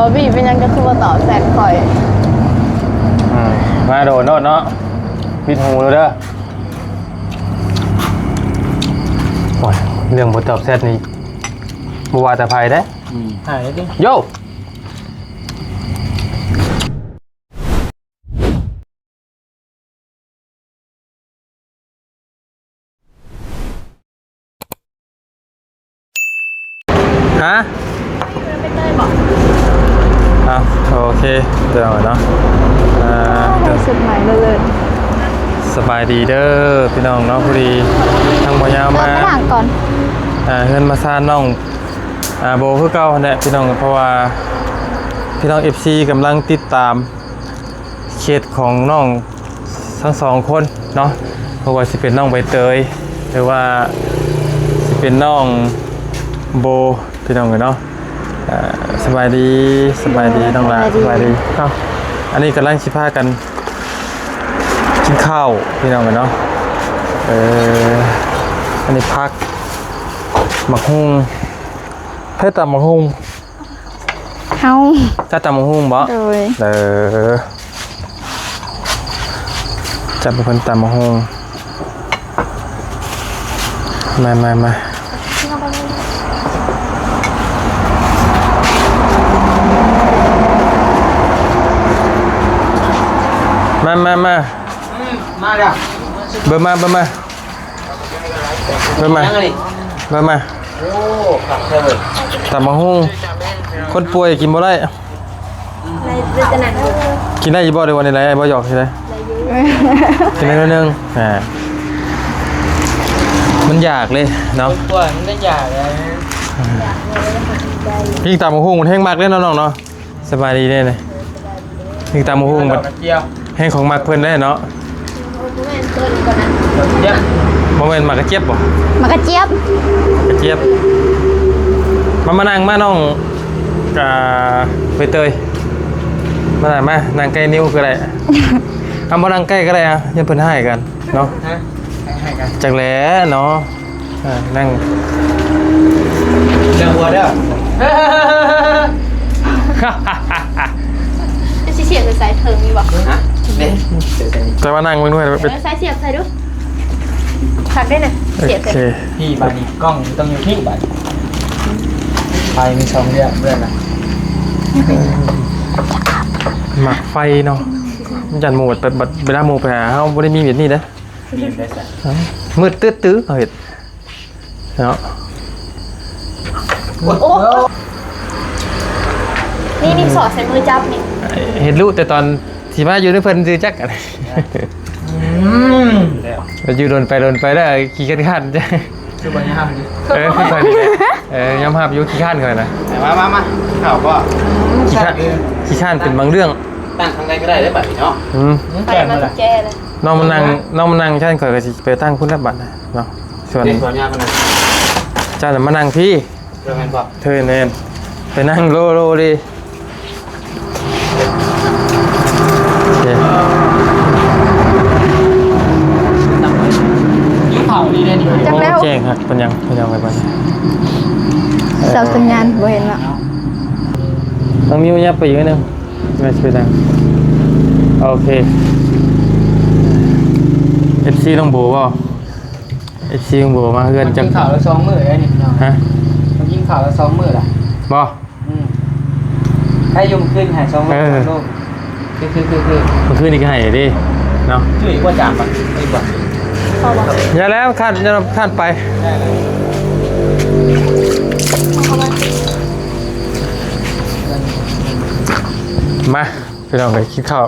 ບອບບີ້ ເປັນຫຍັງເຈົ້າຄືບໍ່ຕອບແຊັດຂ້ອຍ? ອືມ ມາໂດນໂລດເນາະ ປິດຫູໂລດເດີ. ໂອ້ຍ ເລື່ອງບໍ່ຕອບແຊັດນີ້ ບໍ່ວ່າແຕ່ໃຜເດ້. ອືມ ຫາຍເດ້. ໂຢ ຮະ? ອ່ະ ໂອເຄ ເດີເນາະ ອ່າ ໄດ້ຊຸດໃໝ່ເລີດ. ສະບາຍດີເດີພີ່ນ້ອງເນາະ ພໍດີທາງບ່າວຍາວມາ ເອີ ໄປລ້າງກ່ອນ ອ່າ ເຮືອນມາຊານນ້ອງ ອ່າ ໂບຄືເກົ່າຫັ້ນແຫຼະພີ່ນ້ອງ ເພາະວ່າພີ່ນ້ອງ ເອັຟຊີ ກຳລັງຕິດຕາມ ເຂດຂອງນ້ອງທັງສອງຄົນເນາະ ບໍ່ວ່າຊິເປັນນ້ອງໃບເຕີຍ ຫຼືວ່າຊິເປັນນ້ອງໂບ ພີ່ນ້ອງເອີຍເນາະ. ອ່າ ສະບາຍດີ ສະບາຍດີນ້ອງຫຼ້າ ສະບາຍດີ. ເອົ້າ ອັນນີ້ກຳລັງຊິພາກັນກິນເຂົ້າພີ່ນ້ອງເອີຍເນາະ. ເອີ ອັນນີ້ຜັກ ໝາກຫຸ່ງ ໃຜຕຳໝາກຫຸ່ງ? ເຮົາ ເຈົ້າຕຳບັກຫຸ່ງບໍ? ໂດຍ ເອີ ຈັບເປັນຄົນຕຳບັກຫຸ່ງ. ມາ ມາ ມາ ມາ ມາ ມາ ອືມ ມາແລ້ວ ເບິ່ງມາ ເບິ່ງມາ. ເບິ່ງມາ ຍັງອັນນີ້ ເບິ່ງມາ ໂອ້ ຄັກແທ້ເວີຍ ຕຳບັກຫຸ່ງ ຄົນປ່ວຍກິນບໍ່ໄດ້ ໄດ້ແຕ່ນັ້ນ ກິນໄດ້ຢູ່ບໍ່ ຫຼືວ່າແນວໃດ ອ້າຍບໍ່ຢອກຊິໄດ້ ໄດ້ຢູ່ ກິນໄດ້ໜ້ອຍໜຶ່ງ ອ່າ ມັນຢາກເລີຍເນາະ ຄົນປ່ວຍມັນໄດ້ຢາກເລີຍ ຍິ່ງຕຳບັກຫຸ່ງມັນແຮງມັກເດ້ເນາະ ນ້ອງເນາະ. ສະບາຍດີເດ້ ນີ້ ເອີ ສະບາຍດີເດີ ນີ້ຕຳບັກຫຸ່ງ ດອກກະຈຽບ ແຮງຂອງມັກເພິ່ນເດ້ເນາະ. ບໍ່ແມ່ນຕົ້ນກະນັ້ນ ດອກກະຈຽບ ບໍ່ແມ່ນໝາກກະຈຽບບໍ? ໝາກກະຈຽບ ໝາກກະຈຽບ. ມາ ມານັ່ງມາ ນ້ອງ ອ່າ ໃບເຕີຍ ມາ ມານັ່ງໃກ້ນິ້ວກໍໄດ້ ເອົາ ມານັ່ງໃກ້ກໍໄດ້ ອ່າ ຢ້ານເພິ່ນຮ້າຍກັນເນາະ ຮະ? ໃຫ້ ໃຫ້ກັນ ຈັກແຫຼະເນາະ. ອ່າ ນັ່ງ ເລື່ອງຫົວເດີ ຈະຊິສຽບໃສ່ເທິງນີ້ບໍ່? ຮະ? ເດ້ ແຕ່ວ່ານັ່ງເບິ່ງດ້ວຍ ເອີ ໃສ່ ສຽບໃສ່ດູ ຄັກເດ້ນະ ສຽບໃສ່ ໂອເຄ ນີ້ບາດນີ້ກ້ອງຕ້ອງຢູ່ພີ້ບາດນີ້ ໄຟມີສອງເລື່ອງເລື່ອງນະ ມັກໄຟເນາະ ຢ້ານໝູ່ ບັດ ບັດເວລາໝູ່ໄປຫາເຮົາບໍ່ໄດ້ມີແບບນີ້ເດ້. ມີໄດ້ຊະ ມືດຕຶດຕື້ເຮົາເຮັດເນາະ. ໂອ້ ນີ້ ນີ້ສອດໃສ່ມືຈັບນີ້ ເຮັດຮູ້ແຕ່ຕອນຊິມາຢູ່ນຳເພິ່ນຊື່ຈັກ ອືມ ແລ້ວຢູ່ດົນໄປດົນໄປແລ້ວຂີ້ຄັນໆ ຄືບໍ່ຍາມຢູ່ ເອີ ຄືຂ້ອຍນີ້ແຫຼະ ເອີ ຍອມຮັບຢູ່ຂີ້ຄ້ານຂ້ອຍນະ ມາ ມາ ມາ ເຂົ້າບໍ່ ອືມ ຂີ້ຄ້ານ ຂີ້ຄ້ານເປັນບາງເລື່ອງ ຕັ້ງທາງໃດກໍໄດ້ເດີບັດນີ້ເນາະ ອືມ ໄປມາແລ້ວ ແຈເລີຍ ນ້ອງມານັ່ງ ນ້ອງມານັ່ງຊັ້ນ ຂ້ອຍກໍຊິໄປຕັ້ງພຸ້ນລະບັດນະເນາະ ສ່ວນ ເດັກສອນຍາມານັ່ງ ເຈົ້ານະມານັ່ງພີ້ ເຈົ້າແມ່ນບໍ່? ເທີແມ່ນ ໄປນັ່ງໂລໂລເດ ໂອເຄ ຫິວເຂົ້າດີເດ້ນີ້ ຈັກແລ້ວ ໂອ້ ແຈ້ງຄັກ ເປັນຫຍັງ ເປັນຫຍັງໄປບັດນີ້ ເອີ ເສົາສັນຍານບໍ່ເຫັນເນາະ ນ້ອງມິວຫຍັບໄປອີກໜ້ອຍໜຶ່ງ ແມ່ນຊິໄປທາງ ໂອເຄ ເອັຟຊີ ນ້ອງໂບບໍ່? ເອັຟຊີ ນ້ອງໂບມາເຮືອນ ມາກິນ ຈັກ ເຂົ້າລະສອງມື້ແລ້ວນີ້ພີ່ນ້ອງ ຮະ? ມາກິນເຂົ້າລະສອງມື້ລະ ບໍ່? ອືມ ໃຫ້ຢູ່ມື້ຄືນໃຫ້ສອງໂລ ເອີ ສາມໂລ ຄື ຄື ຄື ຄື ມື້ຄືນນີ້ກໍໃຫ້ເດ້ເນາະ ຈື່ອີກວ່າຈາກມັນອີກວ່າ ຢ່າແລ້ວ ຄັນ ຄັນໄປ ມາ ພີ່ນ້ອງເອີຍ ກິນເຂົ້າ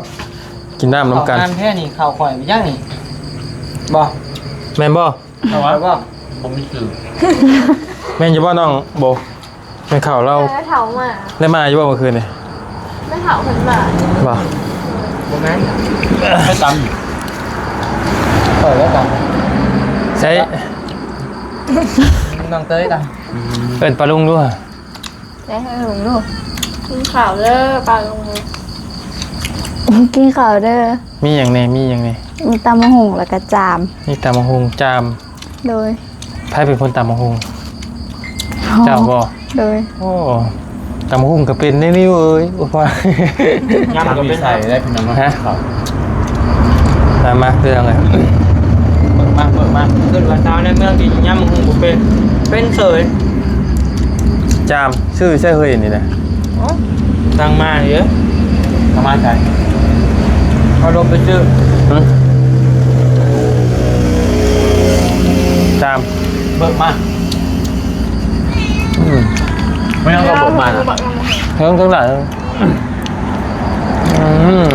ກິນນ້ຳນຳກັນ ເຂົ້າງາມແທ້ນີ້ ເຂົ້າຂ້ອຍໄປຍັງນີ້ ບໍ່ ແມ່ນບໍ່? ເຂົ້າຫວານບໍ່? ບໍ່ມີຊື່ ແມ່ນຢູ່ບໍ່ນ້ອງໂບ? ແມ່ນເຂົ້າລາວ ເອີ ເຖົ້າມາ ໄດ້ມາຢູ່ບໍ່ມື້ຄືນນີ້? ແມ່ເຖົ້າເພິ່ນມາ ບໍ່? ບໍ່ແມ່ນ ໄປຕຳ ຂ້ອຍໄດ້ຕຳ ໃສ່ ນ້ອງເຕີຍຕຳ ເອີ້ນປ້າລຸງດູ ໄດ້ໃຫ້ເບິ່ງດູ ກິນເຂົ້າເດີປ້າລຸງ ກິນເຂົ້າເດີ ມີຫຍັງແດ່? ມີຫຍັງແດ່? ມີຕຳບັກຫຸ່ງ ແລ້ວກະຈາມ ມີຕຳບັກຫຸ່ງ ຈາມ ໂດຍ ໃຜເປັນຄົນຕຳບັກຫຸ່ງ? ເຈົ້າບໍ່? ໂດຍ ໂອ້ ຕຳບັກຫຸ່ງກໍເປັນເດ້ ນິວເອີຍ. ໂອ້ຍ ຍຳກໍເປັນ ໃສ່ໄດ້ພີ່ນ້ອງເນາະ. ຮະ? ເຂົ້າ ມາ ມາ ເປັນຈັ່ງໃດ? ເບິ່ງມາ ເບິ່ງມາ. ເກີດວ່າຊາວໃນເມືອງທີ່ຍຳບັກຫຸ່ງບໍ່ເປັນ ເປັນເສີຍ. ຈາມ ຊື້ໃສເຮີ້ຍ ນີ້ນະ? ອໍ ສັ່ງມາເດີ. ເອົາມາໃສ? ເອົາລົງໄປຊື້. ຫຶ? ຈາມ ເບິ່ງມາ. ອືມ ແມ່ນເຮົາກໍເບິ່ງມານະ ເທິງ ເທິງຫຼາຍ. ອືມ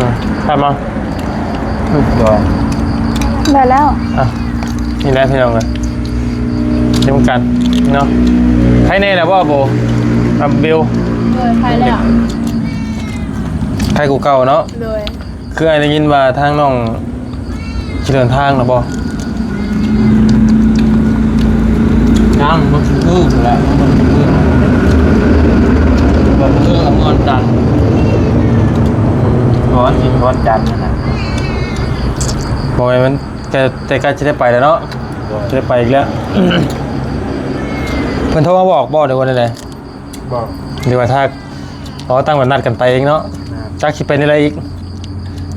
ໄປມາ ອືມ ໄດ້ແລ້ວ. ອ່ະ ນີ້ແຫຼະພີ່ນ້ອງເອີຍ ນຳກັນເນາະ. ໄຄແນ່ແລ້ວບໍ່ ໂບ ກັບບິວ? ໂດຍ ໄຄແລ້ວ ໄຄກວ່າເກົ່າເນາະ. ໂດຍ ຄືອ້າຍໄດ້ຍິນວ່າທາງນ້ອງຊິເດີນທາງແລ້ວບໍ່? ຍັງ ບໍ່ຖືກແຫຼະ ຍັງບໍ່ຖືກ. ບໍ່ຖືກ ກໍມ່ວນຈັນ ກ່ອນຊິກ່ອນຈັນນັ້ນນະ. ບໍ່ແມ່ນ ມັນ ແຕ່ ແຕ່ໃກ້ຊິໄດ້ໄປແລ້ວເນາະ. ໂດຍ ຊິໄດ້ໄປອີກແລ້ວ. ເພິ່ນໂທມາບອກບໍ່ ຫຼືວ່າແນວໃດ? ບໍ່ ຫຼືວ່າຖ້າ ອໍ ຕັ້ງແຕ່ນັດກັນໄປເອງເນາະ. ແມ່ນ ຈັກຊິເປັນແນວໃດອີກ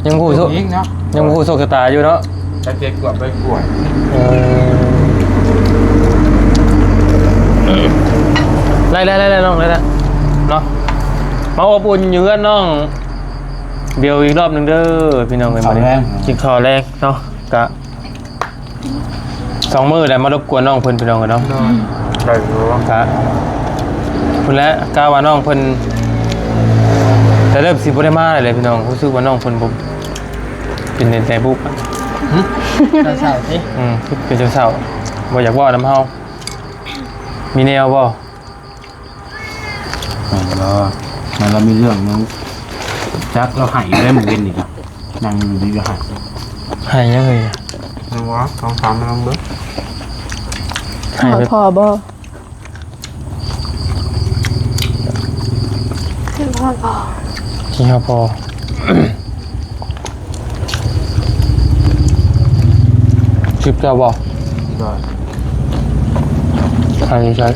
ຍັງບໍ່ຮູ້ໂຊກ ອີກເນາະ ຍັງບໍ່ຮູ້ໂຊກຊະຕາຢູ່ເນາະ. ໄປເກັບກວດ ໄປກວດ. ເອີ ໄດ້ແລ້ວ ໄດ້ແລ້ວ ໄດ້ແລ້ວນ້ອງ ໄດ້ແລ້ວເນາະ. ມາອົບອຸ່ນຢູ່ເຮືອນນ້ອງເບວອີກຮອບໜຶ່ງເດີພີ່ນ້ອງເອີຍ. ມື້ນີ້ກິນເຂົ້າແລງເນາະ ກະ ສອງມື້ແລ້ວມາລົບກວນນ້ອງເພິ່ນ ພີ່ນ້ອງເອີຍເນາະ. ໂດຍ ໄດ້ຢູ່ ກະ ພຸ້ນແຫຼະ ກະວ່ານ້ອງເພິ່ນ ແຕ່ເລີ່ມຊິບໍ່ໄດ້ມາແລ້ວພີ່ນ້ອງ. ຮູ້ສຶກວ່ານ້ອງເພິ່ນບໍ່ ເປັນແນວໃດບຸ? ຫຶ? ເສົ້າໆຕິ? ອືມ ເປັນເສົ້າໆ ບໍ່ຢາກເວົ້ານຳເຮົາ ມີແນວບໍ່? ແມ່ນບໍ່? ແມ່ນລາວມີເລື່ອງຫຍັງຈັກ ລາວໄຫ້ໄດ້ມື້ເວັນນີ້ກະ ນັ່ງຢູ່ດີກະໄຫ້. ໄຫ້ຫຍັງເອີຍ? ຍັງວ່າ ສອງສາມ ລອງເບິ່ງ ໄຫ້ແບບ ພໍບໍ່? ຄືພໍ ພໍ ຄືພໍ. ຄລິບເຈົ້າບໍ່? ບໍ່ ໃຜໃຊ້?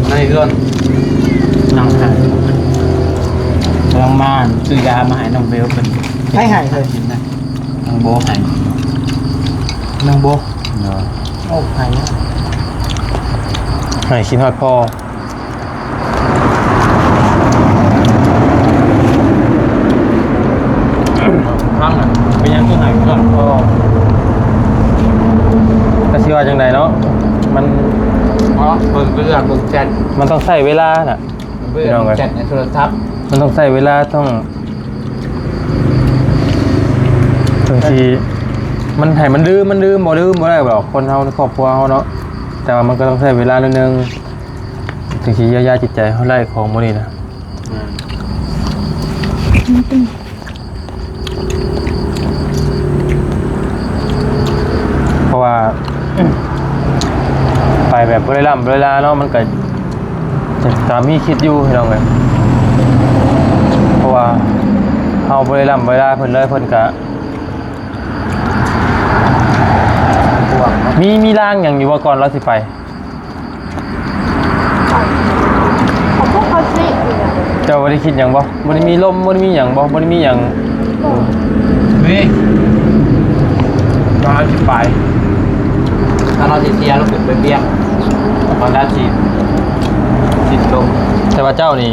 ໃນເຮືອນ ນັ່ງໃຫ້ ກຳລັງມາຊື້ຢາມາໃຫ້ນ້ອງເບວເພິ່ນ. ໃຜໃຫ້? ນ້ອງໂບໃຫ້ ນ້ອງໂບ. ໂອ້ ໃຫ້ ໃຫ້ຄິດຮອດພໍ່. ຟັງ ເປັນຫຍັງຄືໃຫ້ເພື່ອນພໍ່? ກະຊິວ່າຈັ່ງໃດເນາະ ມັນ ເນາະ ເບິ່ງເລື່ອງເບິ່ງແຊັດ ມັນຕ້ອງໃຊ້ເວລານະ ເບິ່ງ ພີ່ນ້ອງເອີຍ ແຊັດໃນໂທລະສັບ ມັນຕ້ອງໃຊ້ເວລາ ຕ້ອງ ບາງທີມັນໃຫ້ມັນລືມ ມັນລືມ ບໍ່ລືມບໍ່ໄດ້ດອກ ຄົນເຮົາໃນຄອບຄົວເຮົາເນາະ ແຕ່ວ່າມັນກໍຕ້ອງໃຊ້ເວລາໜ້ອຍໜຶ່ງ ເຖິງຊິຢຽວຢາຈິດໃຈເຮົາໄດ້ ຂອງໝູ່ນີ້ນະ. ແມ່ນ ເພາະວ່າ ໄປແບບບໍ່ໄດ້ລ້ຳບໍ່ໄດ້ລາເນາະ ມັນກໍຕາມທີ່ຄິດຢູ່ ພີ່ນ້ອງເອີຍ ເພາະວ່າເຮົາບໍ່ໄດ້ລ້ຳບໍ່ໄດ້ລາເພິ່ນເລີຍ ເພິ່ນກະ ມີ ມີລາງຫຍັງຢູ່ບໍ່ ກ່ອນລາວຊິໄປ? ຂອງພວກເຂົາຊິ ເຈົ້າບໍ່ໄດ້ຄິດຫຍັງບໍ່? ບໍ່ໄດ້ມີລົມ ບໍ່ໄດ້ມີຫຍັງບໍ່? ບໍ່ໄດ້ມີຫຍັງ ບໍ່ ມີ ຕອນເຮົາຊິໄປ ຕອນເຮົາຊິເສຍລົງໄປປຽກ ຕອນນັ້ນຊິ ຊິລົມ ແຕ່ວ່າເຈົ້ານີ້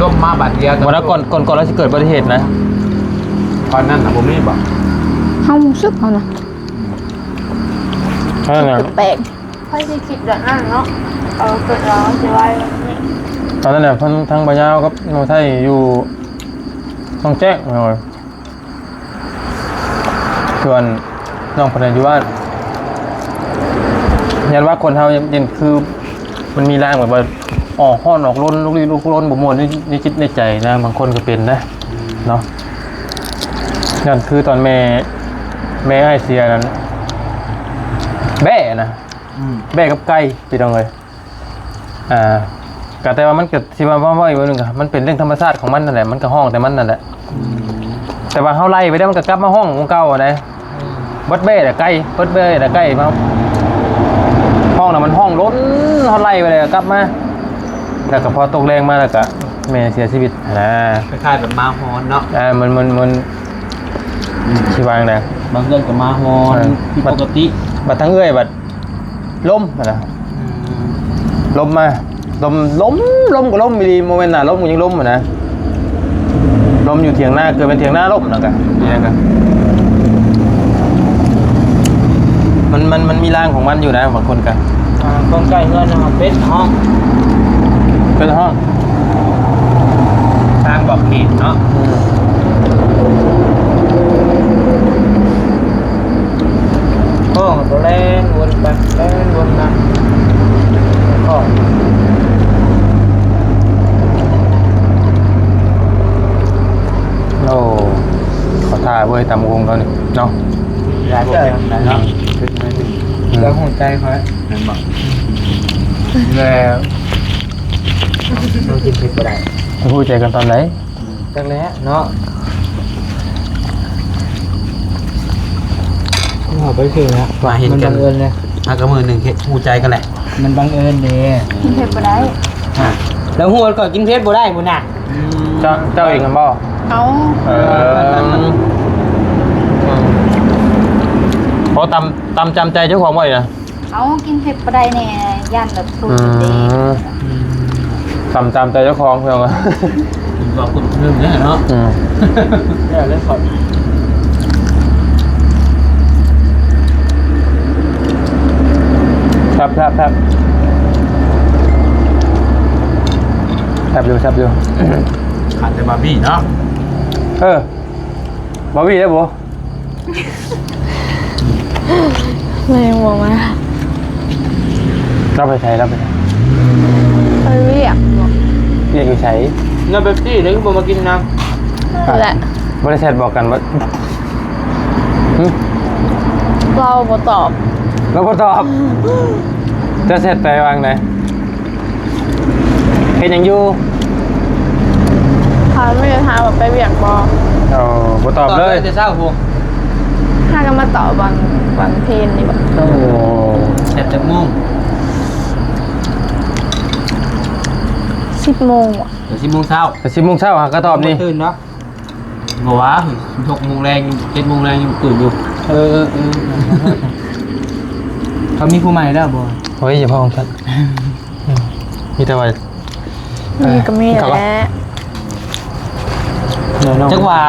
ລົມມາບາດດຽວ ບໍ່ນະ ກ່ອນ ກ່ອນ ກ່ອນລາວຊິເກີດອຸບັດຕິເຫດນະ ຕອນນັ້ນນະ ບໍ່ມີບໍ່? ເຮົາຮູ້ສຶກເຮົານະ ເຮົານະ ແປກ ໃຜຊິຄິດແບບນັ້ນເນາະ ເອີ ເກີດວ່າມັນຊິໄວແບບນີ້ ຕອນນັ້ນນະ ທັງ ທັງບ່າວຍາວກັບນ້ອງໄທຢູ່ໜອງແຈ້ງ ເອີ ສ່ວນນ້ອງເພິ່ນນະຢູ່ບ້ານ ຢ້ານວ່າຄົນເຮົາ ຢ້ານ ຢ້ານຄືມັນມີລາງແບບວ່າ ອອກຮ້ອນອອກລົນ ລຸກລີລຸກລົນ ບໍ່ມ່ວນໃນ ໃນຈິດໃນໃຈນະ ບາງຄົນກໍເປັນນະ ເນາະ ຢ້ານຄືຕອນແມ່ ແມ່ອ້າຍເສຍນັ້ນ ແບ້ນະ ອືມ ແບ້ກັບໄກ່ ພີ່ນ້ອງເອີຍ. ອ່າ ກະແຕ່ວ່າມັນກະຊິວ່າ ເວົ້າ ເວົ້າອີກແບບໜຶ່ງກະ ມັນເປັນເລື່ອງທຳມະຊາດຂອງມັນນັ້ນແຫຼະ ມັນກະຮ້ອງແຕ່ມັນນັ້ນແຫຼະ ອືມ ແຕ່ວ່າເຮົາໄລ່ໄປແລ້ວ ມັນກະກັບມາຮ້ອງຂອງເກົ່າຫັ້ນໃດ໋ ອືມ ເບິດແບ້ແຫຼະໄກ່ ເບິດແບ້ແຫຼະໄກ່ ມາຮ້ອງນະ ມັນຮ້ອງລົນ ເຮົາໄລ່ໄປແລ້ວກັບມາ ແລ້ວກໍພໍຕົກແລງມາ ແລ້ວກໍແມ່ເສຍຊີວິດຫັ້ນນະ. ຄ້າຍໆແບບໝາຫອນເນາະ. ອ່າ ມັນ ມັນ ມັນ ອືມ ຊິວ່າຈັ່ງໃດ ບາງເທື່ອກໍໝາຫອນ ເອີ ຜິດປົກກະຕິ ບັດ ບັດທາງເອື້ອຍບັດ ລົມຫັ້ນນະ. ອືມ ລົມມາ ລົມ ລົມ ລົມກໍລົມອີ່ຫຼີ ບໍ່ແມ່ນໜ້າລົມກໍຍັງລົມຫັ້ນນະ. ລົມຢູ່ຖຽງນາ ເກີດເປັນຖຽງນາລົມ ແລ້ວກໍ ນີ້ນະ ມັນ ມັນ ມັນມີລາງຂອງມັນຢູ່ນະ ບາງຄົນກໍ ອ່າ ຄົນໃກ້ເຮືອນນະ ເປັນຫ້ອງ ເປັນຫ້ອງ ທາງບອກເຂດເນາະ. ອືມ ກໍແລ່ນວົນໄປແລ່ນວົນມາ. ໂອ້ ເຂົາຖ້າເວີ້ຍ ຕຳບັກຫຸ່ງເຂົານີ້ເນາະ. ຫຼາຍບໍ່ແມ່ນໄດ້ເນາະ. ອືມ ແລ້ວຮູ້ໃຈຂ້ອຍແມ່ນບໍ່? ແລ້ວເຮົາກິນເຜັດບໍ່ໄດ້ ຮູ້ໃຈກັນຕອນໃດ? ອືມ ຈັກແຫຼະເນາະ ເຮົາໄປຊື່ແລ້ວ ວ່າເຫັນກັນ ມັນບັງເອີນເລີຍ. ຫາກໍມື້ໜຶ່ງເຮັດຮູ້ໃຈກັນແຫຼະ ມັນບັງເອີນເດ້. ກິນເຜັດບໍ່ໄດ້ ອ່າ ແລ້ວຮູ້ວ່າຂ້ອຍກິນເຜັດບໍ່ໄດ້ພຸ້ນນະ. ອືມ ເຈົ້າ ເຈົ້າເອງຫັ້ນບໍ່? ເອົາ ເອີ ອືມ ໂອ້ ຕຳ ຕຳຈຳໃຈເຈົ້າຂອງບໍ່ນີ້ນະ? ເອົາ ກິນເຜັດບໍ່ໄດ້ແດ່ ຢ້ານແບບສູດເດ້. ອືມ ຕຳຕາມໃຈເຈົ້າຂອງເພິ່ນວ່າ ເວົ້າຄົນໜຶ່ງເດ້ເນາະ. ອືມ ແລ້ວເລີຍຂອບ ແຊບ ແຊບ ແຊບ ແຊບຢູ່ ແຊບຢູ່. ຂາດແຕ່ບາບີເນາະ. ເອີ ບາບີໄດ້ບໍ່? ແມ່ງບໍ່ມາ. ລາວໄປໃສ? ລາວໄປໃສ? ໄປວຽກ. ວຽກຢູ່ໃສ? ນ້ຳເປັບຊີ ແລ້ວຄືບໍ່ມາກິນນຳ? ນັ້ນແຫຼະ. ບໍ່ໄດ້ແຊັດບອກກັນບໍ່? ຫຶ? ລາວບໍ່ຕອບ. ລາວບໍ່ຕອບ? ເຈົ້າແຊັດໄປວ່າຈັ່ງໃດ? ເຮັດຫຍັງຢູ່? ຖາມ ມີແຕ່ຖາມວ່າໄປວຽກບໍ່? ໂອ້ ບໍ່ຕອບເລີຍ. ຕອບແຕ່ເຊົ້າພຸ້ນ. ຫາກໍມາຕອບຫວ່າງ ຫວ່າງເພນນີ້ບໍ? ໂອ້ ແຊັດຈັກໂມງ? ສິບໂມງ. ເອີ ສິບໂມງເຊົ້າ. ສິບໂມງເຊົ້າຫາກໍຕອບນີ້. ບໍ່ຕື່ນເນາະ. ບໍ່ວ່າ ຫົກໂມງແລງ ເຈັດໂມງແລງຍັງຕື່ນຢູ່. ເອີ ເອີ ເອີ ເຂົາມີຜູ້ໃໝ່ແລ້ວບໍ່? ໂອ້ຍ ຢ່າເວົ້າຊັ້ນ. ອືມ ມີແຕ່ວ່າ ມີກໍມີແຫຼະ. ເອີ ເຂົາກໍ ຈັກວ່າ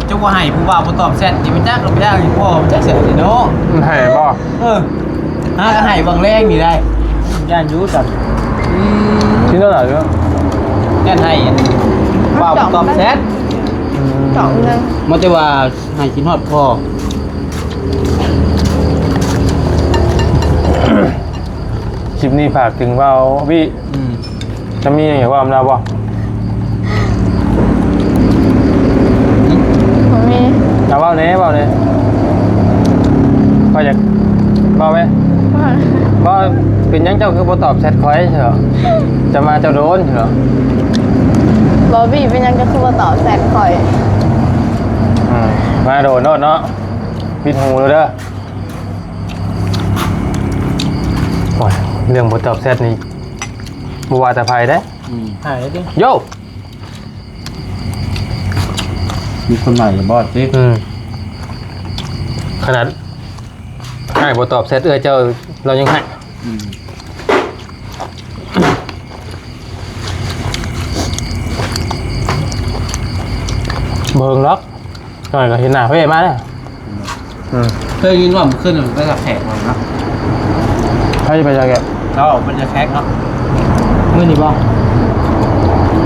ຈັກວ່າໃຫ້ຜູ້ບ່າວບໍ່ຕອບແຊັດ ຊິໄປຈັກ ໄປຈັກອີ່ພໍ່ມັນຈັກແຊັດເນາະ. ໃຫ້ບໍ່? ເອີ ຫາກໍໃຫ້ຫວ່າງແລງນີ້ໄດ໋. ຢ້ານຢູ່ຊັ້ນ. ອືມ ຄິດວ່າຫຼາຍເນາະ. ຢ້ານໃຫ້ອັນບ່າວບໍ່ຕອບແຊັດ. ອືມ ຈອກໜຶ່ງ ມັນຈະວ່າໃຫ້ຄິດຮອດພໍ່. ຄລິບນີ້ຝາກເຖິງບ່າວວິ. ອືມ ຈະມີຫຍັງຢາກເວົ້ານຳລາວບໍ່? ບໍ່ມີ. ເອົາ ເວົ້າແດ່ ເວົ້າແດ່. ຂ້ອຍຢາກເວົ້າແມ? ວ່າ ວ່າເປັນຫຍັງເຈົ້າຄືບໍ່ຕອບແຊັດຂ້ອຍເນາະ? ຈະມາເຈົ້າໂດນເນາະ. ບອບບີ ເປັນຫຍັງເຈົ້າຄືບໍ່ຕອບແຊັດຂ້ອຍ? ອືມ ມາໂດນໂລດເນາະ. ປິດຫູໂລດເດີ. ໂອ້ຍ ເລື່ອງບໍ່ຕອບແຊັດນີ້ ບໍ່ວ່າແຕ່ໃຜເດ້. ອືມ ຫາຍເດ້. ໂຢ ມີຄົນໃໝ່ແລ້ວບໍ່ຕິ? ອືມ ຂະໜາດອ້າຍບໍ່ຕອບແຊັດເອື້ອຍເຈົ້າ ລາວຍັງໃຫ້. ອືມ ບໍ່ເຖິງດອກ. ໜ້ອຍກໍເຫັນໜ້າເວມາແລ້ວ. ອືມ ເຄີຍຍິນວ່າມື້ຄືນມັນໄປສັກແຂກມາເນາະ. ໃຜໄປສັກແຂກ? ເຈົ້າໄປສັກແຂກເນາະ. ມື້ນີ້ບໍ່?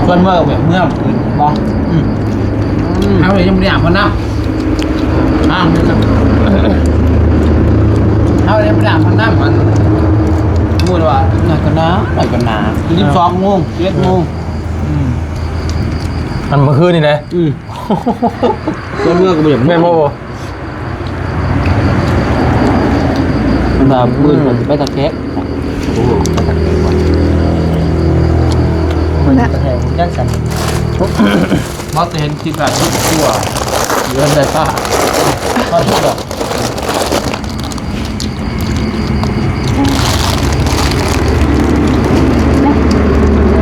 ຊວນເມື່ອກໍແບບເມື່ອຄືນບໍ່? ອືມ ອືມ ເຮົາຍັງບໍ່ໄດ້ອາບນ້ຳ ນ້ຳນີ້ນະ ເຮົາຍັງບໍ່ໄດ້ອາບນ້ຳ. ມັນ ສົມມຸດວ່າ ໜ້ອຍກໍໜາ ໜ້ອຍກໍໜາ ສິບສອງໂມງ ສິບເອັດໂມງ. ອືມ ອັນມື້ຄືນນີ້ນະ. ອືມ ເມື່ອກໍບໍ່ຢາກ ແມ່ນບໍ່? ເພິ່ນວ່າມື້ອື່ນເພິ່ນຊິໄປຕາແຄ. ໂອ້ ໄປຕາແຄວ່າ ເພິ່ນຊິໄປແຫ່ບຸນຈັກສັນ. ບໍ່ໄດ້ເຫັນຄລິບຫຼາຍຄົນຕົວະ ຢູ່ເຮືອນໄດ້ປ້າ. ຮອດດອກ. ນະ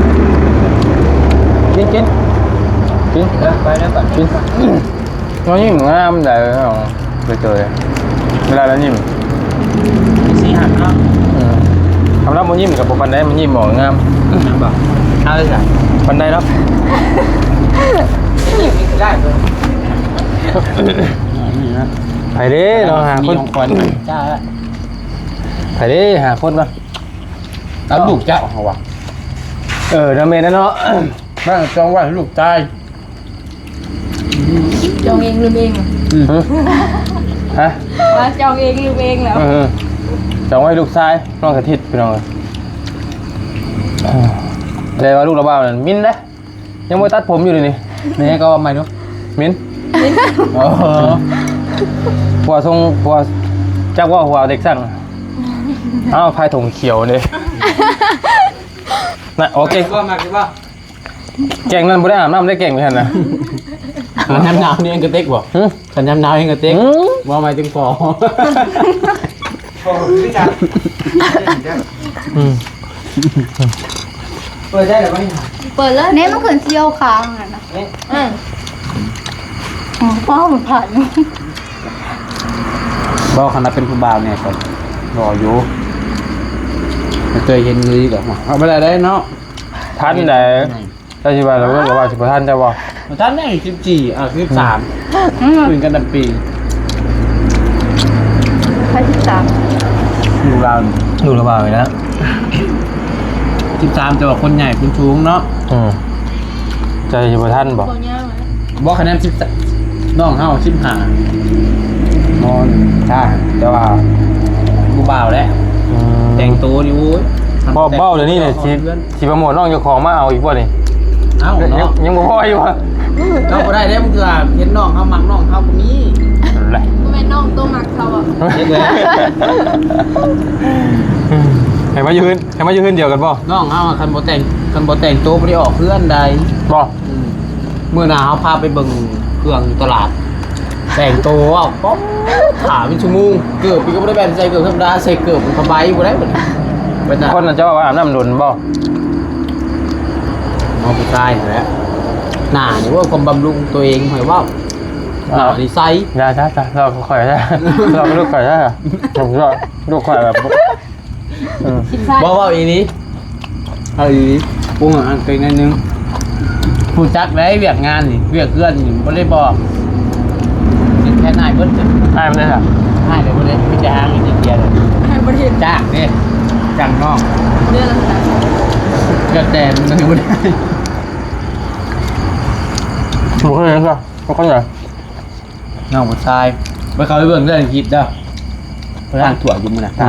ກິນ ກິນ ເອີ ໄປເດີ ໄປ ກິນ. ນ້ອງຍິ້ມງາມໃດເນາະ ໄປເຈີ ເວລາລາວຍິ້ມ ສີຫັນເນາະ. ອືມ ຄຳລາວບໍ່ຍິ້ມກໍບໍ່ປານໃດ ມັນຍິ້ມອອກງາມ. ແມ່ນບໍ່? ເອົາເລີຍຈ້ະ ປານໃດເນາະ. ໄປເດ້ເນາະ ຫາຄົນ ມີຂອງຂວັນຈ້າ ໄປເດ້ຫາຄົນກ່ອນ. ເອົາລູກເຈົ້າເຮົາວ່າ ເອີ ນະແມ່ນແລ້ວເນາະ ບ້ານຈອງໄວ້ໃຫ້ລູກຊາຍ. ຈອງເອງລືມເອງ ອືມ ຮະ ວ່າຈອງເອງລືມເອງແລ້ວ. ເອີ ຈອງໄວ້ລູກຊາຍ ນ້ອງສະຖິດ ພີ່ນ້ອງເອີຍ. ແຕ່ວ່າລູກລະບ່າວນັ້ນມິນເດ້ ຍັງບໍ່ຕັດຜົມຢູ່ເດນີ້. ແມ່ກໍວ່າໃໝ່ດູ ມິນ. ໂອ້ໂຫ ຜົວສົ່ງ ຜົວ ຈັກວ່າຜົວເດັກຊ່າງ. ອ້າວ ພາຍຖົງຂຽວເດ້ ນະ. ໂອເຄ ມັກຢູ່ບໍ່? ມັກຢູ່ບໍ່? ແກງນັ້ນບໍ່ໄດ້ອາບນ້ຳໄດ້ ແກງຢູ່ຫັ້ນນະ. ຄັນຍາມໜາວນີ້ເອງກະເຕັກບໍ່? ຫຶ? ຄັນຍາມໜາວເອງກະເຕັກ. ອືມ ບໍ່ໝາຍເຖິງພໍ ພໍຄືກັນ. ອືມ ເປີດໄດ້ແລ້ວບໍ່ນີ້? ເປີດເລີຍ ແນ່ ມັນຂຶ້ນສີຂາວຫັ້ນນະ. ນີ້ ອືມ ອໍ ພໍມັນຜ່ານ. ບໍ່ ຄັນວ່າເປັນຜູ້ບ່າວແນ່ກໍຫຼໍ່ຢູ່ ບໍ່ເຄີຍເຫັນເລີຍກໍ ເອົາໄປໄດ້ເນາະ. ທັນໃດ ເຈົ້າຊິວ່າລາວເວົ້າ ກໍວ່າຊິບໍ່ທັນເຈົ້າບໍ່? ບໍ່ທັນໄດ໋ ສິບສີ່ ອ່າ ສິບສາມ ອືມ ເປັນກັນນຳປີ. ໃຜສິບສາມ? ຢູ່ລາວ ຢູ່ລາວນີ້ນະ ສິບສາມ ແຕ່ວ່າຄົນໃຫຍ່ຄົນສູງເນາະ. ອືມ ເຈົ້າຊິບໍ່ທັນບໍ່? ບໍ່ຍາວນະ. ບໍ່ ຄະແນນສິບ ນ້ອງເຮົາສິບຫ້າ ມ ຊ້າ ແຕ່ວ່າຜູ້ບ່າວແຫຼະ. ອືມ ແຕ່ງໂຕນີ້ ໂອ້ຍ ເວົ້າ ເວົ້າດຽວນີ້ນີ້ ຊິ ຊິໂປຣໂມດນ້ອງເຈົ້າຂອງມາເອົາອີກບໍ່ນີ້? ເອົ້າ ເນາະ ຍັງ ຍັງບໍ່ພໍຢູ່ຫວາ? ເຈົ້າບໍ່ໄດ້ເດ້ ບາງເທື່ອເຫັນນ້ອງເຮົາມັກ ນ້ອງເຮົາກໍມີ. ນັ້ນແຫຼະ ບໍ່ແມ່ນນ້ອງໂຕມັກເຂົາບໍ່? ເຮັດແລ້ວ ໃຫ້ມາຢູ່ເຮືອນ ໃຫ້ມາຢູ່ເຮືອນດຽວກັນບໍ່? ນ້ອງເຮົາຄັນບໍ່ແຕ່ງ ຄັນບໍ່ແຕ່ງໂຕບໍ່ໄດ້ອອກເຮືອນໃດ. ບໍ່? ອືມ ມື້ໜ້າເຮົາພາໄປເບິ່ງເຄື່ອງຢູ່ຕະຫຼາດ ແຕ່ງໂຕເວົ້າ ປ້ອມ ຖ້າເປັນຊົ່ວໂມງ ເກີບນີ້ກໍບໍ່ໄດ້ແມ່ນໃສ່ເກີບທຳມະດາ ໃສ່ເກີບຜ້າໃບບໍ່ໄດ້ບັດນີ້. ເປັນນະ ຄົນນັ້ນເຈົ້າວ່າອາບນ້ຳດົນບໍ່? ເວົ້າຜູ້ຊາຍຫັ້ນແຫຼະ ໜ້ານີ້ເວົ້າຄວາມບຳລຸງຕົວເອງ ຂ້ອຍເວົ້າ ໜ້ານີ້ໃສ. ຢ່າ ຢ່າ ຢ່າ ລອກລູກຂ້ອຍ ລອກລູກຂ້ອຍ ລອກ ລູກຂ້ອຍແບບ ອືມ ບໍ່ ເວົ້າອີ່ຫຼີ ເອົາອີ່ຫຼີ ປຸງອັນເປັນໜ້ອຍໜຶ່ງ. ຮູ້ຈັກໄດ໋ ວຽກງານນີ້ ວຽກເຮືອນນີ້ບໍ່ໄດ້ບອກ ເຮັດແທນອ້າຍເບິດ. ອ້າຍມັນໄດ້ລະ ອ້າຍເລີຍບໍ່ໄດ້ ມີແຕ່ຫາເງິນຢ່າງດຽວເລີຍ ອ້າຍບໍ່ໄດ້ຈ້າງເດ້ ຈ້າງນ້ອງ ເດືອນລະເທົ່າໃດ? ແລ້ວແຕ່ມັນບໍ່ໄດ້ ບໍ່ເຄີຍເຫັນເທື່ອ ບໍ່ເຄີຍເຫັນ. ນ້ອງຜູ້ຊາຍ ໄປເຂົ້າໄປເບິ່ງເດີໃນຄລິບເດີ ໄປລ້າງຖ້ວຍຢູ່ມື້ນະ. ອື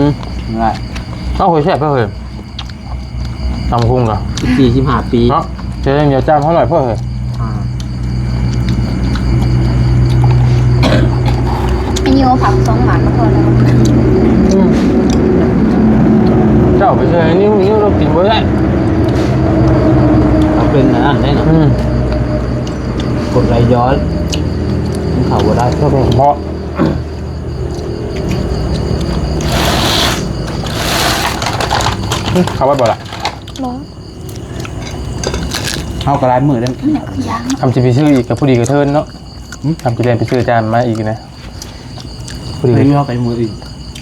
ມ ເອົາ ໂຫຍ ແຊບເລີຍ ຕຳບັກຫຸ່ງກະ ສິບສີ່ ສິບຫ້າປີເນາະ. ເຈົ້າຍັງດຽວຈາມເຮົາໜ້ອຍໂພດເຮີຍ. ອ່າ ໄອ້ນິວເອົາຜັກສອງໝາກມາພໍແລ້ວ. ອືມ ເຈົ້າໄປເຊີຍໄອ້ນິວ ນິວລາວກິນບໍ່ໄດ້ ເຂົາເປັນອັນນັ້ນໄດ໋ເນາະ. ອືມ ກົດໄຫຼຍ້ອນ ກິນເຂົ້າບໍ່ໄດ້ ເພາະ ເຂົ້າໄວ້ບໍ່ລະ? ບໍ່ ເຮົາກໍຫຼາຍມື້ແລ້ວ ອືມ ຄືຫຍັງ ຄຳຊິໄປຊື້ອີກກໍພໍດີກະເທີນເນາະ. ຫຶ? ຄຳຊິແລ່ນໄປຊື້ຈານມາອີກນະ ພໍດີ ໄປຢູ່ເຮົາໄປມື້ອື່ນ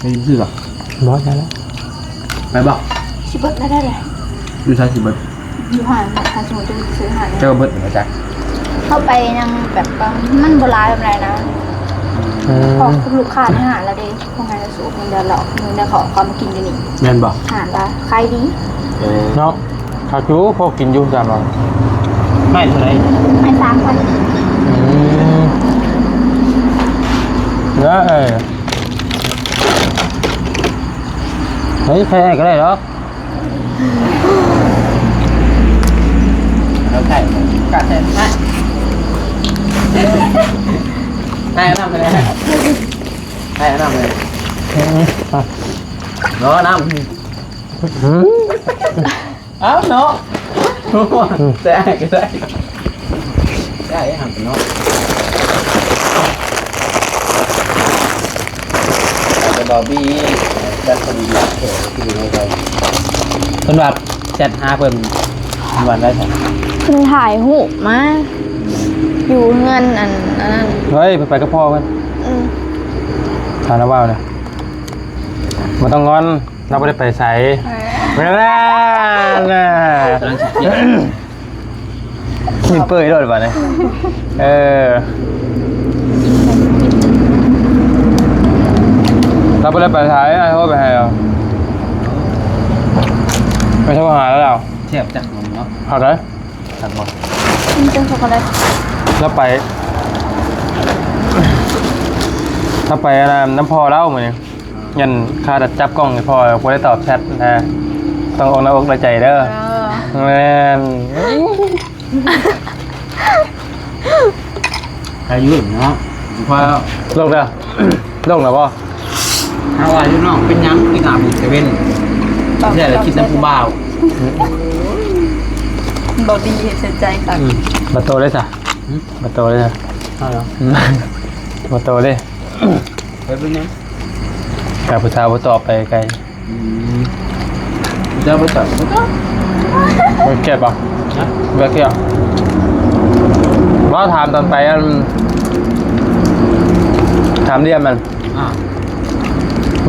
ໄປຊື້ບໍ່? ບໍ່ ໄດ້ແລ້ວ ໄປບໍ່? ຊິເບິດແລ້ວ ໄດ້ແລ້ວ ຢູ່ໃສຊິເບິດ? ຢູ່ຮ້ານ ຖ້າສົມມຸດຈະໄປຊື້ຮ້ານ ເຈົ້າເບິດແລ້ວຈ້ະ ເຮົາໄປຍັງແບບວ່າມັນບໍ່ຫຼາຍປານໃດນະ. ອືມ ເພາະລູກຄ້າໃນຮ້ານລະເດ້ ພວກນັ້ນກໍສູບເງິນເດືອນລະ ເງິນເດືອນເຂົາເອົາມາກິນຢູ່ນີ້ ແມ່ນບໍ່? ຮ້ານລະຂາຍດີ ເອີ ເນາະ. ຄັກຢູ່ ພໍກິນຢູ່ ສາມຮ້ອຍ ໃຫ້ເທົ່າໃດ? ໃຫ້ສາມພັນ. ອືມ ເອີ ເອີ ເຮີ້ຍ ໃຜໃຫ້ກໍໄດ້ດອກ ເອົາໃສ່ ກະໃສ່ ໃຫ້ ໃຫ້ນ້ຳໄປເລີຍ ໃຫ້ນ້ຳເລີຍ ເນາະ ນ້ຳ ອືມ ອ້າວເນາະ ແຊະໃຫ້ກໍໄດ້ ໄດ້ຫັ້ນເນາະ ແຕ່ບາວບີຈັດຄົນດີແທ້ທີ່ຢູ່ໃນໃຈ ເພິ່ນວ່າແຊັດຫາເພິ່ນ ເພິ່ນວ່າໄດ້ຊັ້ນ ເພິ່ນຖ່າຍຮູບມາຢູ່ເຮືອນອັນ ອັນນັ້ນ. ເຮີ້ຍ ເພິ່ນໄປກັບພໍ່ເພິ່ນ. ອືມ ຖາມລາວເວົ້ານະ ບໍ່ຕ້ອງງອນ ລາວບໍ່ໄດ້ໄປໃສ. ເອີ ນັ້ນນະ ກຳລັງຊິເກັບ ຍິງເປີຍໂລດບາດນີ້. ເອີ ລາວບໍ່ໄດ້ໄປໃສ ອ້າຍໂທໄປໃຫ້ລາວ ໄປໂທຫາລາວ. ແຊບຈັກນມເນາະ ເຂົ້າໃຈ. ຄັກບໍ່? ມີແຕ່ຊັອກໂກແລັດ. ລາວໄປ ລາວໄປອັນນັ້ນນຳພໍ່ລາວມື້ນີ້. ອໍ ຢ້ານຂ້າຈັບກ້ອງໃຫ້ພໍ່ ບໍ່ໄດ້ຕອບແຊັດນະ ຕ້ອງອົກໜ້າອົກໜ້າໃຈເດີ. ເອີ ແມ່ນ. ອາຍຸເນາະ ພໍແລ້ວ ລົງເດີ ລົງແລ້ວບໍ່? ເຮົາວ່າຢູ່ນອກເປັນຫຍັງກິນອາບແຕ່ເວັນ ແທ້ລະຄິດນຳຜູ້ບ່າວ. ບໍ່ດີເຮັດໃສ່ໃຈຄັກ. ອືມ ບໍ່ໂຕເດ້ຊະ. ຫຶ? ບໍ່ໂຕເດ້ຊະ. ເອົາເນາະ ບໍ່ໂຕເດ້. ໄປເປັນຫຍັງ? ແຕ່ຜູ້ສາວບໍ່ຕອບໄປໄກ. ອືມ ເຈົ້າບໍ່ຕອບ ບໍ່ຕອບ. ບໍ່ເກັບບໍ່? ຮະ? ບໍ່ເກັບ. ວ່າຖາມຕອນໄປ ອັນ ຖາມດຽມມັນ ອ່າ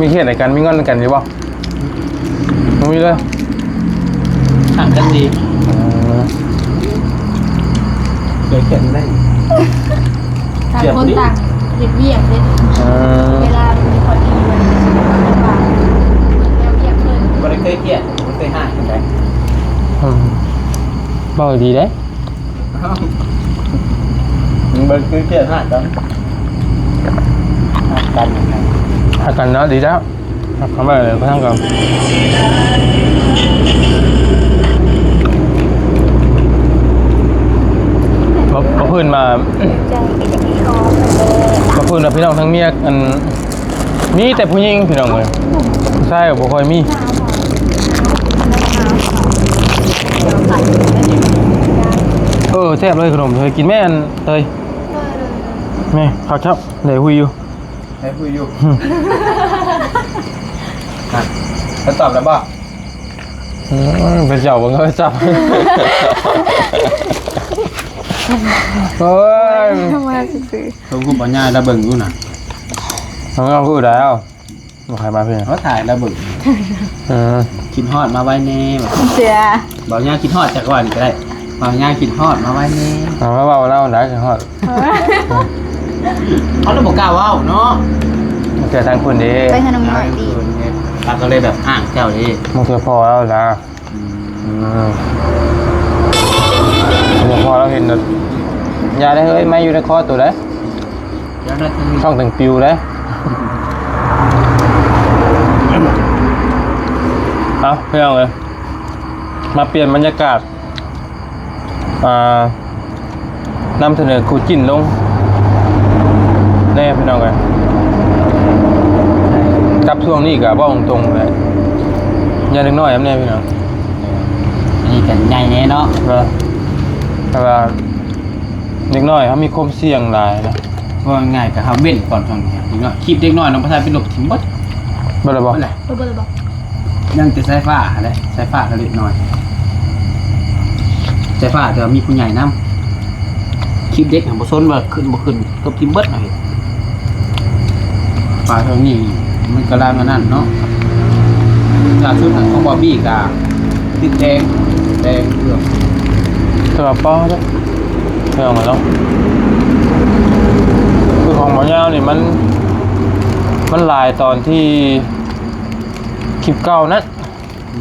ມີເຄຍໃຫ້ກັນ ມີງອນໃຫ້ກັນຢູ່ບໍ່? ບໍ່ມີເລີຍ. ຫາກັນດີ. ເອີ ເຄີຍເຄຍໄດ້ ຕ່າງຄົນຕ່າງເຮັດວຽກເດ້. ເອີ ເວລາມັນບໍ່ພໍດີ ມັນແລ້ວວຽກເພິ່ນ. ບໍ່ໄດ້ເຄີຍຄຽດ ບໍ່ເຄີຍຮ້າຍປານໃດ. ອືມ ເວົ້າດີເດ້. ເບິ່ງຄືຄຽດຫາກັນ ຫາກັນ ຫາກັນເນາະ ດີແລ້ວ ຫາກັນໄປເລີຍ ໄປທາງເກົ່າ. ບໍ່ ບໍ່ພື້ນມາ ບໍ່ພື້ນວ່າພີ່ນ້ອງທາງເມຍ ອັນ ມີແຕ່ຜູ້ຍິງພີ່ນ້ອງເອີຍ ຜູ້ຊາຍກໍບໍ່ຄ່ອຍມີ. ເອີ ແຊບເລີຍຂະໜົມ ເຄີຍກິນແມ່ນເຕີຍ. ແມ່ ເຂົ້າເຈົ້າ ໄດ້ຫຸຍຢູ່ ໄດ້ຫຸຍຢູ່. ຮະ ເຂົາຕອບແລ້ວບໍ່? ອືມ ໄປເຈົ້າເບິ່ງເຂົາຈັບ. ໂອ້ຍ ທຳມາຊື່ໆ ເພິ່ນກໍບໍ່ຍ້າຍລະເບິ່ງຢູ່ນະ. ເອົາ ຄືໄດ້ເອົາ ບໍ່ໃຫ້ມາເພິ່ນ ເຂົາຖ່າຍລະເບິ່ງ. ເອີ ຄິດຮອດມາໄວແດ່ ວ່າ ເຊື່ອ ເວົ້າຍາມຄິດຮອດຈັກວັນກໍໄດ້ ເວົ້າຍາມຄິດຮອດມາໄວແດ່. ເອົາ ມາເວົ້າລາວໄດ້ ຄິດຮອດ. ເຮົາລະບໍ່ກ້າເວົ້າເນາະ ເທື່ອທາງເພິ່ນເດ້ ໄປຫານ້ອງນ້ອຍຕິ ລາວກໍເລີຍແບບອ້າງເຈົ້າເດ້ ບາງເທື່ອພໍ່ລາວລະ. ອືມ ອືມ ພໍລາວເຫັນແລ້ວ ຢ່າໄດ້ເຮີ້ຍ ໄມ້ຢູ່ໃນຄໍໂຕໃດ ຊ່ອງແຕ່ງປິວເດ້. ເອົາ ພີ່ນ້ອງເອີຍ ມາປ່ຽນບັນຍາກາດ ອ່າ ນຳສະເໜີຄູ່ຈິ້ນລົງແດ່ພີ່ນ້ອງເອີຍ. ກັບຊ່ວງນີ້ກໍເວົ້າຕົງໆເລີຍ ຢ່າເດັກນ້ອຍນຳແດ່ພີ່ນ້ອງ. ອັນນີ້ກໍໃຫຍ່ແດ່ເນາະ ເອີ ແຕ່ວ່າເດັກນ້ອຍເຮົາມີຄວາມສ່ຽງຫຼາຍນະ ເວົ້າງ່າຍໆກໍເຮົາເວັ້ນກ່ອນຊ່ວງນີ້ເນາະ. ຄລິບເດັກນ້ອຍນ້ອງປະຊາເປັນລົບຖິ້ມເບິດ ເບິດແລ້ວບໍ່? ເບິດແລ້ວ ເບິດແລ້ວບໍ່? ຍັງແຕ່ສາຍຟ້າຫັ້ນແຫຼະ ສາຍຟ້າກັບເດັກນ້ອຍ ສາຍຟ້າແຕ່ວ່າມີຜູ້ໃຫຍ່ນຳ. ຄລິບເດັກຫັ້ນບໍ່ສົນວ່າຂຶ້ນບໍ່ຂຶ້ນ ລົບຖິ້ມເບິດເຮົາເຮັດ. ປາເທື່ອນີ້ມັນກຳລັງອັນນັ້ນເນາະ ລ່າສຸດຂອງບອບບີ້ກະຕິດແດງ ແດງເຫຼືອງ ແຕ່ວ່າປ້ອເດີ ເລື່ອງມັນເນາະ ຄືຂອງບ່າວຍາວນີ້ມັນ ມັນຫຼາຍຕອນທີ່ຄລິບເກົ່ານັ້ນ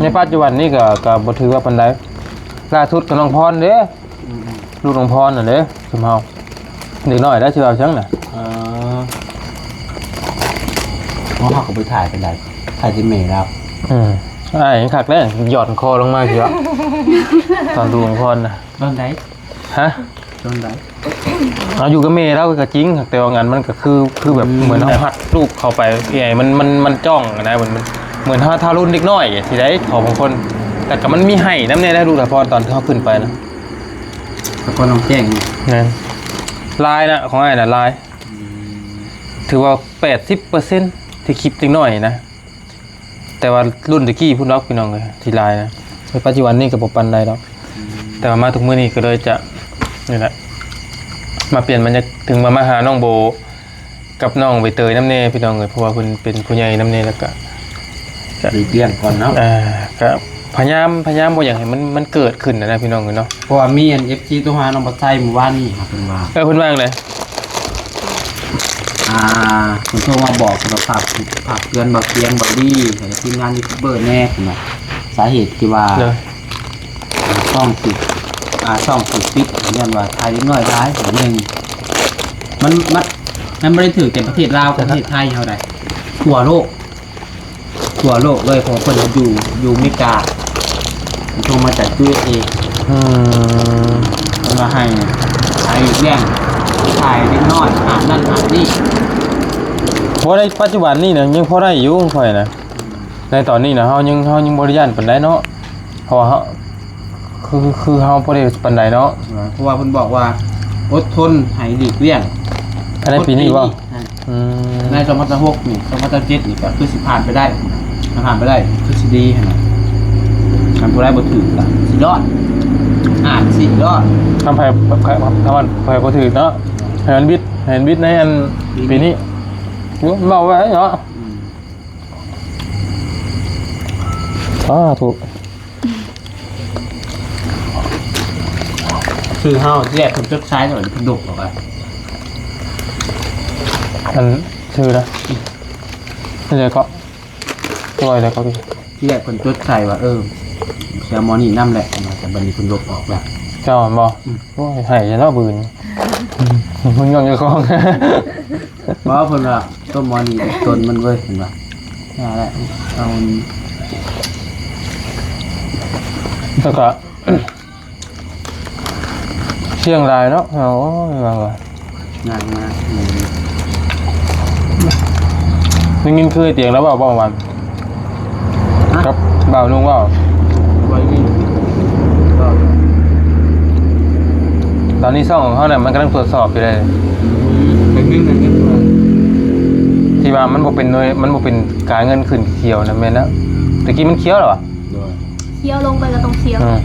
ໃນປັດຈຸບັນນີ້ກໍ ກໍບໍ່ຖືວ່າປານໃດ. ລ່າສຸດກໍນ້ອງພອນເດ້ ອືມ ລູກນ້ອງພອນນັ້ນເດ້ ຊຸມເຮົາ ເດັກນ້ອຍໄດ້ ຊິເວົ້າຫຍັງນະ. ເອີ ເຮົາກໍບໍ່ຖ່າຍປານໃດ ຖ່າຍແຕ່ແມ່ລາວ. ອືມ ອ້າຍຍັງຄັກເດ້ ຫຍ່ອນຄໍລົງມາຊິເວົ້າ ຕອນລູກນ້ອງພອນນະ. ຕອນໃດ? ຮະ? ຕອນໃດ? ເຮົາຢູ່ກັບແມ່ລາວກໍຈິງ ແຕ່ວ່າງານມັນກໍຄື ຄືແບບ ອືມ ເໝືອນເຮົາຮັດລູກເຂົ້າໄປ ເອີ ມັນ ມັນ ມັນຈ້ອງນະ ມັນ ມັນ ເໝືອນເຮົາທາລຸນເດັກນ້ອຍຊິໄດ້ ຂອງບາງຄົນ ແຕ່ກໍມັນມີໄຫ້ນຳແດ່ນະ ລູກສາວພອນ ຕອນທີ່ເຮົາຂຶ້ນໄປນະ ສາວພອນນ້ອງແຈ້ງ. ແມ່ນ ຫຼາຍນະ ຂອງອ້າຍນະຫຼາຍ. ອືມ ຖືວ່າແປດສິບເປີເຊັນ ທີ່ຄລິບເດັກນ້ອຍນະ. ແຕ່ວ່າລຸ້ນແຕ່ກີ້ພຸ້ນດອກພີ່ນ້ອງເອີຍ ທີ່ຫຼາຍນະ ປັດຈຸບັນນີ້ກໍບໍ່ປານໃດດອກ. ອືມ ແຕ່ວ່າມາທຸກມື້ນີ້ກໍເລີຍຈະ ນີ້ແຫຼະ ມາປ່ຽນບັນຍາ ເຖິງວ່າມາຫານ້ອງໂບກັບນ້ອງໃບເຕີຍນຳແດ່ພີ່ນ້ອງເອີຍ ເພາະວ່າເພິ່ນເປັນຜູ້ໃຫຍ່ນຳແດ່ ແລ້ວກໍ ກໍ ຫຼີກລ່ຽງກ່ອນເນາະ ອ່າ ກໍພະຍາຍາມ ພະຍາຍາມບໍ່ຢາກໃຫ້ມັນ ມັນເກີດຂຶ້ນນະພີ່ນ້ອງເອີຍເນາະ ເພາະວ່າມີອັນ ເອັຟຊີ ໂທຫານ້ອງບັດໄຊມື້ວານນີ້ ເພິ່ນວ່າ ເອີ ເພິ່ນວ່າຈັ່ງໃດ? ອ່າ ເພິ່ນໂທມາບອກ ເພິ່ນວ່າຝາກ ຝາກເຕືອນບ່າວກຽງ ບ່າວດີ ແລ້ວກໍທີມງານຢູທູບເບີແດ່ ເພິ່ນວ່າ ສາເຫດທີ່ວ່າ ເອີ ອ່າ ຊ່ອງຖືກ ອ່າ ຊ່ອງຖືກປິດ ຍ້ອນວ່າຖ່າຍເດັກນ້ອຍຫຼາຍ ໜຶ່ງ ມັນ ມັນ ມັນບໍ່ໄດ້ຖືກແຕ່ປະເທດລາວ ປະເທດໄທເຮົາໃດ໋ ທົ່ວໂລກ ທົ່ວໂລກເລີຍ ເພາະວ່າເພິ່ນຢູ່ ຢູ່ອາເມລິກາ ເພິ່ນໂທມາຈາກ ຢູເອສເອ ອືມ ເພິ່ນວ່າໃຫ້ ໃຫ້ເລື່ອງຖ່າຍເດັກນ້ອຍ ຫາບນັ້ນຫາບນີ້ ບໍ່ໄດ້ ປັດຈຸບັນນີ້ນະ ຍັງພໍໄດ້ຢູ່ຂ້ອຍນະ ໃນຕອນນີ້ນະ ເຮົາຍັງ ເຮົາຍັງບໍ່ໄດ້ຢ້ານປານໃດເນາະ ເພາະວ່າເຮົາ ຄື ຄືເຮົາບໍ່ໄດ້ປານໃດເນາະ ເອີ ເພາະວ່າເພິ່ນບອກວ່າ ອົດທົນໃຫ້ຫຼີກລ່ຽງ ອັນໃນປີນີ້ບໍ່? ປີນີ້ ອືມ ໃນສອງພັນຊາວຫົກນີ້ ສອງພັນຊາວເຈັດນີ້ກໍຄືຊິຜ່ານໄປໄດ້ ຖ້າຜ່ານໄປໄດ້ຄືຊິດີຫັ້ນນະ ຄັນຜູ້ໃດບໍ່ຖືກກໍຊິລອດ ອາດຊິລອດ ຖ້າໃຜ ໃຜ ຖ້າມັນໃຜບໍ່ຖືກເນາະ ໃຫ້ມັນບິດ ໃຫ້ມັນບິດໃນອັນ ປີນີ້ ປີນີ້ ໂອ້ ເວົ້າໄວ້ເນາະ ອືມ ສາທຸ ຊື່ເຮົາ ທີ່ແລກເພິ່ນຈົດໃສ່ ແລ້ວເພິ່ນດຸອອກໄປ ອັນຊື່ນະ ນີ້ເກາະ ໂອ້ຍ ແລ້ວກໍ ທີ່ແລກເພິ່ນຈົດໃສ່ວ່າ ເອີ ຊິເອົາໝໍນີ້ນຳແຫຼະ ແຕ່ບັດນີ້ເພິ່ນລົບອອກແລ້ວ ເຈົ້າແມ່ນບໍ່? ອືມ ໂອ້ຍ ໃຫ້ເນາະ ບືນ ເພິ່ນຍ້ອນເຈົ້າຂອງ ບໍ່ ເພິ່ນວ່າ ໂຕໝໍນີ້ຕົນມັນເວີຍ ເພິ່ນວ່າ ນັ້ນແຫຼະ ເອົາ ແລ້ວກໍ ສ່ຽງຫຼາຍເນາະ ໂອ້ຍ ວ່າ ວ່າ ຍາກມາກ ອືມ ໄດ້ຍິນຄືໄອ້ຕຽງລາວເວົ້າບໍ່ວ່າ ຮະ? ກັບບ່າວນຸ່ງເວົ້າ ບໍ່ໄດ້ຍິນ ຕອນນີ້ຊ່ອງຂອງເຮົານະ ມັນກຳລັງຕວດສອບຢູ່ເດ້ ອືມ ໄດ້ຍິນ ໄດ້ຍິນວ່າ ທີ່ວ່າມັນບໍ່ເປັນໜ່ວຍ ມັນບໍ່ເປັນການເງິນຂຶ້ນຂຽວນະ ແມ່ນແລ້ວ ຕະກີ້ມັນຂຽວແລ້ວຫວາ? ໂດຍ ຂຽວລົງໄປກໍຕ້ອງຂຽວ ອືມ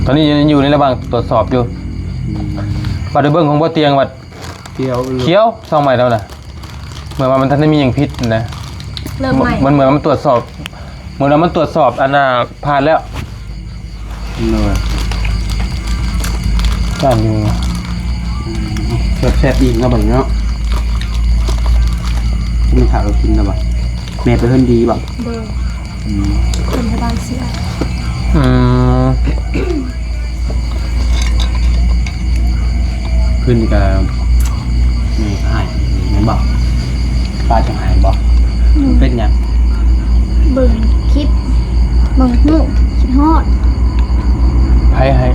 ຕອນນີ້ຍັງຢູ່ໃນລະຫວ່າງຕວດສອບຢູ່ ອືມ ບັດໄດ້ເບິ່ງຂອງບໍ່ຕຽງບັດຂຽວ ຂຽວ ຊ່ອງໃໝ່ແລ້ວນະ ເໝືອນວ່າມັນທັນໄດ້ມີຫຍັງຜິດນະ ເລີ່ມໃໝ່ ມັນເໝືອນວ່າມັນຕວດສອບ ເໝືອນວ່າມັນຕວດສອບອັນນ່າ ຜ່ານແລ້ວ ໂດຍ ຜ່ານຢູ່ ອືມ ແຊບໆ ອີກເນາະ ບັດນີ້ເນາະ ມີຂ້າວກິນແລ້ວບໍ່? ແມ່ໄປເຮືອນດີບໍ່? ໂດຍ ອືມ ເພິ່ນໄປບ້ານເສຍ ອືມ ຄືນນີ້ກະແມ່ກໍໄຫ້ແມ່ນບໍ່? ປ້າຈະໄຫ້ບໍ່? ອືມ ເປັນຫຍັງ? ເບິ່ງຄລິບ ເບິ່ງຮູບ ຄິດຮອດ ໃຜໄຫ້?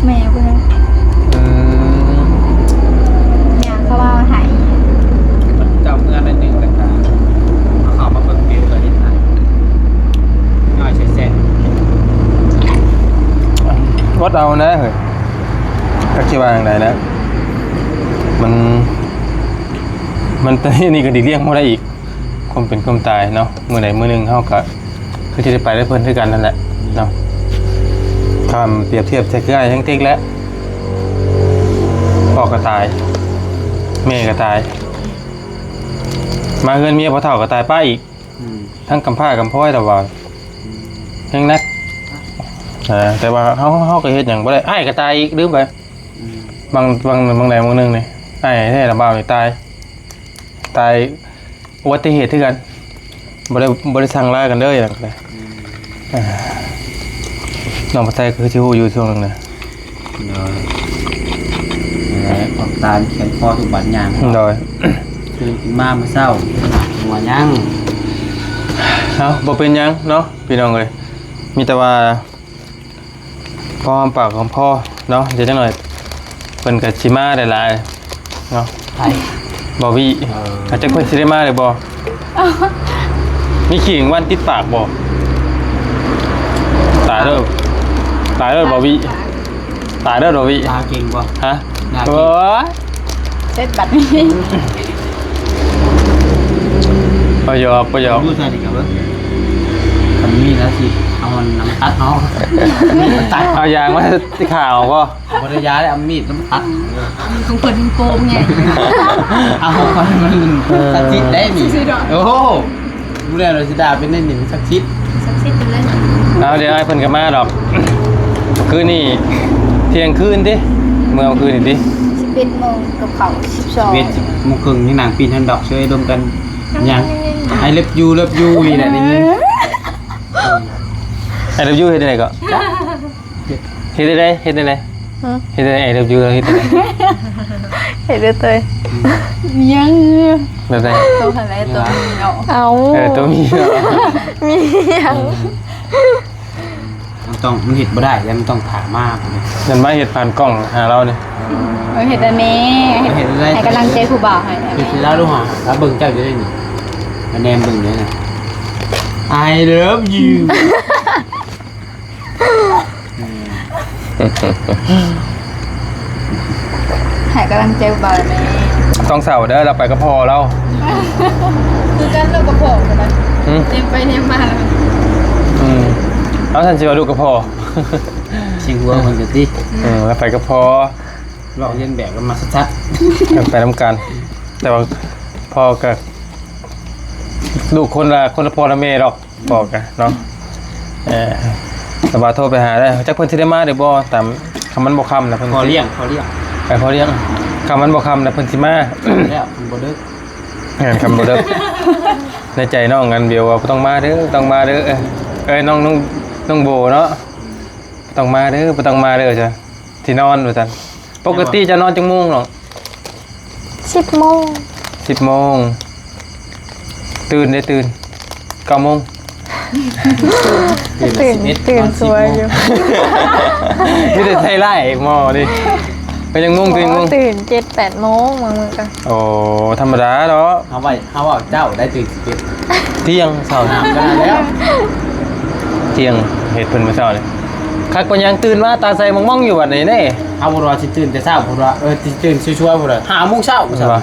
ແມ່ເພິ່ນ ອືມ ຍ່າງເຂົາວ່າໄຫ້ ເຈົ້າເມືອໜ້ອຍໜຶ່ງ ແລ້ວກະເອົາເຂົ້າມາເບິ່ງວິວ ແລ້ວເຮັດໃຫ້ ນ້ອຍໃສ່ແຊະ ອົດເອົານະເຮີ້ຍ ຈັກຊິວ່າຈັ່ງໃດນະ ມັນ ມັນ ນີ້ກໍຫຼີກລ່ຽງບໍ່ໄດ້ອີກ ຄວາມເປັນຄວາມຕາຍເນາະ ມື້ໃດມື້ໜຶ່ງເຮົາກໍຄືຊິໄດ້ໄປນຳເພິ່ນຄືກັນນັ້ນແຫຼະເນາະ ຄັນປຽບທຽບໃສ່ຄືອ້າຍຍັງຕິກແຫຼະ ພໍ່ກໍຕາຍ ແມ່ກໍຕາຍ ມາເຮືອນເມຍພໍ່ເຖົ້າກໍຕາຍປ້າອີກ ອືມ ທັງກຳພ້າກຳພ້ອຍລະວ່າ ອືມ ແຮງໜັກ ເອີ ແຕ່ວ່າເຮົາ ເຮົາກໍເຮັດຫຍັງບໍ່ໄດ້ ອ້າຍກໍຕາຍອີກ ລືມໄປ ອືມ ບາງ ບາງ ບາງໃດບາງໜຶ່ງນີ້ ອ້າຍແທ້ລະບ່າວນີ້ຕາຍ ຕາຍ ອຸບັດຕິເຫດຄືກັນ ບໍ່ໄດ້ ບໍ່ໄດ້ສັ່ງລາກັນເດີ ອືມ ອ່າ ນ້ອງປາໄຕຄືຊິຮູ້ຢູ່ຊ່ວງໜຶ່ງນະ ໂດຍ ນັ້ນແຫຼະ ອອກຕາແຂນຄໍທຸກບາດຍ່າງ ໂດຍ ຕື່ນຂຶ້ນມາມື້ເຊົ້າ ຫົວຍັງ ເອົ້າ ບໍ່ເປັນຫຍັງເນາະ ພີ່ນ້ອງເອີຍ ມີແຕ່ວ່າ ພໍຫອມປາກຫອມຄໍເນາະ ດຽວຈັກໜ່ອຍເພິ່ນກໍຊິມາຫຼາຍໆເນາະ ໃຜ? ບາວວີ ເອີ ອາດຈັກເພິ່ນຊິໄດ້ມາຫຼືບໍ່ ມີຂີງວັນຕິດປາກບໍ່? ຕາຍເດີ ຕາຍເດີບາວວີ ຕາຍເດີບາວວີ ລາວເກັ່ງບໍ່? ຮະ? ລາວເກັ່ງ ໂອ້ຍ ເສັດບັດນີ້ ບໍ່ຢອກ ບໍ່ຢອກ ຢູ່ໃສນີ້ກໍເບິ່ງ ມີดแล้วสิเอาน้ำตัดเอา มีดมาตัด เอายางมาสิขาออกบ่ บ่ได้ยาแล้ว เอามีดมาตัด ของเพิ่นโกงไง เอาของเพิ่นมัน เออ ศักดิ์สิทธิ์ได้นี่ ศักดิ์สิทธิ์เหรอ โอ้โห รู้แล้วเราสิด่าเป็นได้นี่ศักดิ์สิทธิ์ ศักดิ์สิทธิ์ไปเลย เอา เดี๋ยวอ้ายเพิ่นก็มาดอก คืนนี้เที่ยงคืนติ เมื่อคืนนี้ติ สิบเอ็ดโมงกับเขาสิบสอง สิบเอ็ดโมงครึ่ง ยังนั่งปิ้นทันดอก ช่วยร่วมกัน ยัง I love you love you นี่แหละ ได้ยิน I love you เฮ็ดจั่งใด๋ก็ เฮ็ดจั่งใด๋ เฮ็ดจั่งใด๋ ฮะ เฮ็ดจั่งใด๋ I love you เฮ็ดจั่งใด๋ เฮ็ดจั่งใด๋ ยัง แบบใด๋ โตหั้นแหละ โตมีเนาะ เอ้า เออ โตมีเนาะ มีหยัง มันต้อง มันเฮ็ดบ่ได้ แล้วมันต้องถามมา นั่นมาเฮ็ดผ่านกล้องหาเรานี่ เออ เฮ็ดให้แม่ เฮ็ด เฮ็ดให้ ให้กำลังใจผู้บ่าวให้ เฮ็ดให้ลาวดูหา ลาวเบิ่งเจ้าอยู่ได้นี่ มาแนมเบิ่งเด้นะ I love you ให้กำลังใจผู้บ่าวแม่ ต้องเศร้าเด้อ เราไปกับพ่อเรา คือกัน เรากับพ่อกันนะ หืม เต็มไปเต็มมาแล้ว อืม เอา ฉันสิว่าลูกกับพ่อ สิหัวมันก็ติ อืม แล้วไปกับพ่อ ลอกเลียนแบบกันมาชัดๆ กันไปนำกัน แต่ว่าพ่อก็ ลูกคนละ คนละพ่อละแม่ดอก พ่อก็เนาะ เออ แต่ว่าโทรไปหาได้ จักเพิ่นสิได้มาหรือบ่ ตาม คันมันบ่ค่ำนะ เพิ่น พ่อเลี้ยง พ่อเลี้ยง ไปพ่อเลี้ยง คันมันบ่ค่ำนะ เพิ่นสิมา แล้วมันบ่ดึก แม่น คันบ่ดึก ในใจน้องอันเดียวว่า "บ่ต้องมาเด้อ บ่ต้องมาเด้อ" เอ้ย เอ้ย น้อง น้อง น้องโบเนาะ "บ่ต้องมาเด้อ บ่ต้องมาเด้อ" จ้ะ สินอนว่าซั่น ปกติจะนอนจักโมงน้อง สิบโมง สิบโมง ตื่นเด้ ตื่น เก้าโมง ตื่น ตื่น สิบเอ็ด ตื่น นอน สวย สิบโมง อยู่ มีแต่ใส่ร้ายหมอนี่ ก็ยังงง ก็ยังงง ตื่นเจ็ดแปดโมงบางมื้อก็ โอ้ ธรรมดาเนาะ เฮาไว้ เฮาเว้าเจ้าได้ตื่นสิบเอ็ด เที่ยงเช้า อาบน้ำก็ได้แล้ว เที่ยง เฮ็ดเพิ่นมื้อเช้านี่ คักปานหยัง ตื่นมาตาใสมองๆอยู่บัดนี้เด้ เฮาบ่ว่าสิตื่นแต่เช้า บ่ว่า เออ สิตื่นสวยๆ บ่ว่า ห้าโมงเช้า ว่าซั่น ว่า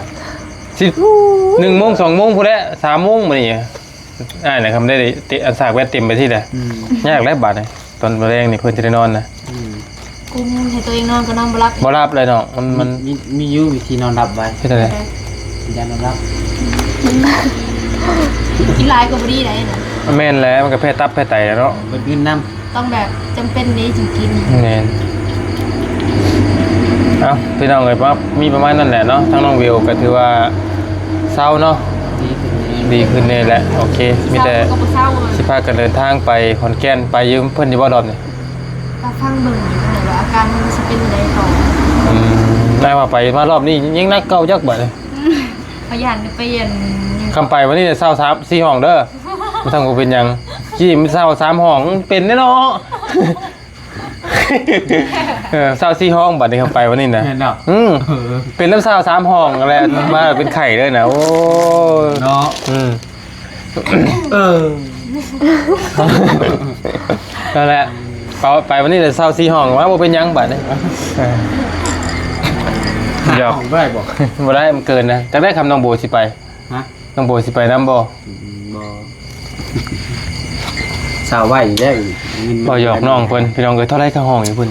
สิ หนึ่งโมง สองโมงพู้นแหละ สามโมงมื้อนี้ อ้ายน่ะ คำได้เตะ อันสากแบตเต็มไปที่ใด อืม ยากแล้วบาดนี้ ตอนแลงนี่เพิ่นสิได้นอนนะ อืม กุมให้ตัวเองนอนก็นอนบ่หลับ บ่หลับเลยเนาะ มัน มัน มี มีอยู่วิธีนอนหลับไว เฮ็ดจั่งใด๋ อย่านอนหลับ กินหลายก็บ่ดีได๋นะ แม่นแล้ว มันก็แพ้ตับแพ้ไตแล้วเนาะ เบิดเงินนำ ต้องแบบจำเป็นเด้จึงกิน แม่น เอ้า พี่น้องเอ้ย มา มีประมาณนั้นแหละเนาะ ทางน้องวิวก็ถือว่าเซาเนาะ ดีขึ้นแน่ ดีขึ้นแน่แหละ โอเค มีแต่ เซาก็บ่เซา สิพากันเดินทางไปขอนแก่น ไปอยู่เพิ่นอยู่บ่รอบนี้ ก็ฟังเบิ่งอยู่ว่าอาการมันสิเป็นจั่งใดต่อ อืม ได้ว่าไปมารอบนี้ยิ่งหนักเก่าจักบาดนี้ ขยันไปเปลี่ยน คันไปวันนี้เซาสาม สี่ห้องเด้อ บ่ต้องบ่เป็นหยัง กี้มันเซาสามห้อง เป็นแน่เนาะ เออ เซาสี่ห้อง บัดนี้คันไปวันนี้นะ แม่นเนาะ อืม เออ เป็นน้ำเซาสามห้องแหละ มาเป็นไข้เลยนะ โอ้ย เนาะ อืม เออ นั่นแหละ ไป ไปวันนี้เดี๋ยวเซาสี่ห้อง ว่าบ่เป็นหยังบัดนี้ เออ หยอก ห้องบ่ได้บ่ บ่ได้ มันเกินนะ จักได้ คำน้องโบสิไป ฮะ น้องโบสิไปนำบ่ อืม บ่ เซาไว้แล้ว เว้าหยอกน้องเพิ่น พี่น้องเอ้ย เท่าใด๋ค่าห้องอยู่เพิ่น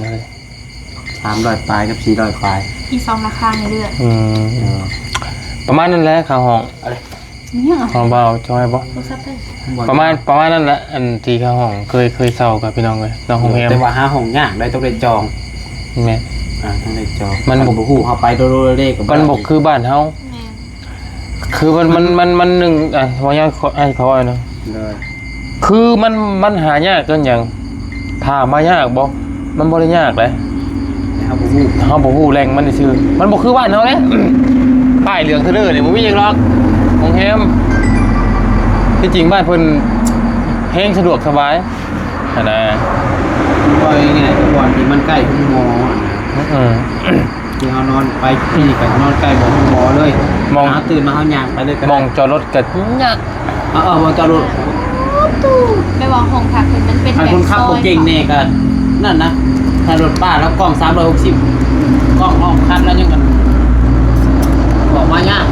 สามร้อยปลายกับสี่ร้อยปลาย อีกสองราคาให้เลือก อืม เออ ประมาณนั้นแหละค่าห้อง อะไร เนี่ย ห้องเบาจ้อยบ่ โทรศัพท์เพิ่น ประมาณ ประมาณนั้นแหละ อันที่ค่าห้องเคย เคยเซากับพี่น้องเอ้ย นอกโรงแรม แต่ว่าหาห้องยากได้ ต้องได้จอง แม่น อ่า ต้องได้จอง มันบ่ คันบ่ฮู้ เฮาไปโดโดเลเลก็บ่ได้ มันบ่คือบ้านเฮา แม่น คือมัน มัน มัน มันหนึ่ง อ่ะ ว่ายาก ขอ ให้เขาว่านะ โดย คือมัน มันหายากจนหยัง ถามว่ายากบ่ มันบ่ได้ยากเด้ แต่เฮาบ่ฮู้ เฮาบ่ฮู้แหล่งมันซื่อ มันบ่คือบ้านเฮาเด้ ป้ายเหลืองเทอเด้อนี่บ่มีหยังหรอก โรงแรม ที่จริงบ้านเพิ่นแฮงสะดวกสบาย หั่นนะ ว่าง่ายๆ บ่อนที่มันใกล้โรงหมอหั่นนะ อืม ที่เฮานอนไปที่นี่ก็นอนใกล้บ่อนโรงหมอเลย มอง เฮาตื่นมาเฮาย่างไปเลยก็ได้ มองจอดรถก็ยาก เออ เออ มองจอดรถ แบบว่าห้องพักเพิ่นมันเป็น ถ้าคนขับบ่เก่งแน่ก็นั่นนะ ถ้ารถป้าแล้วกล้องสามร้อยหกสิบ กล้องรอบคันแล้วยังกัน ออกมายาก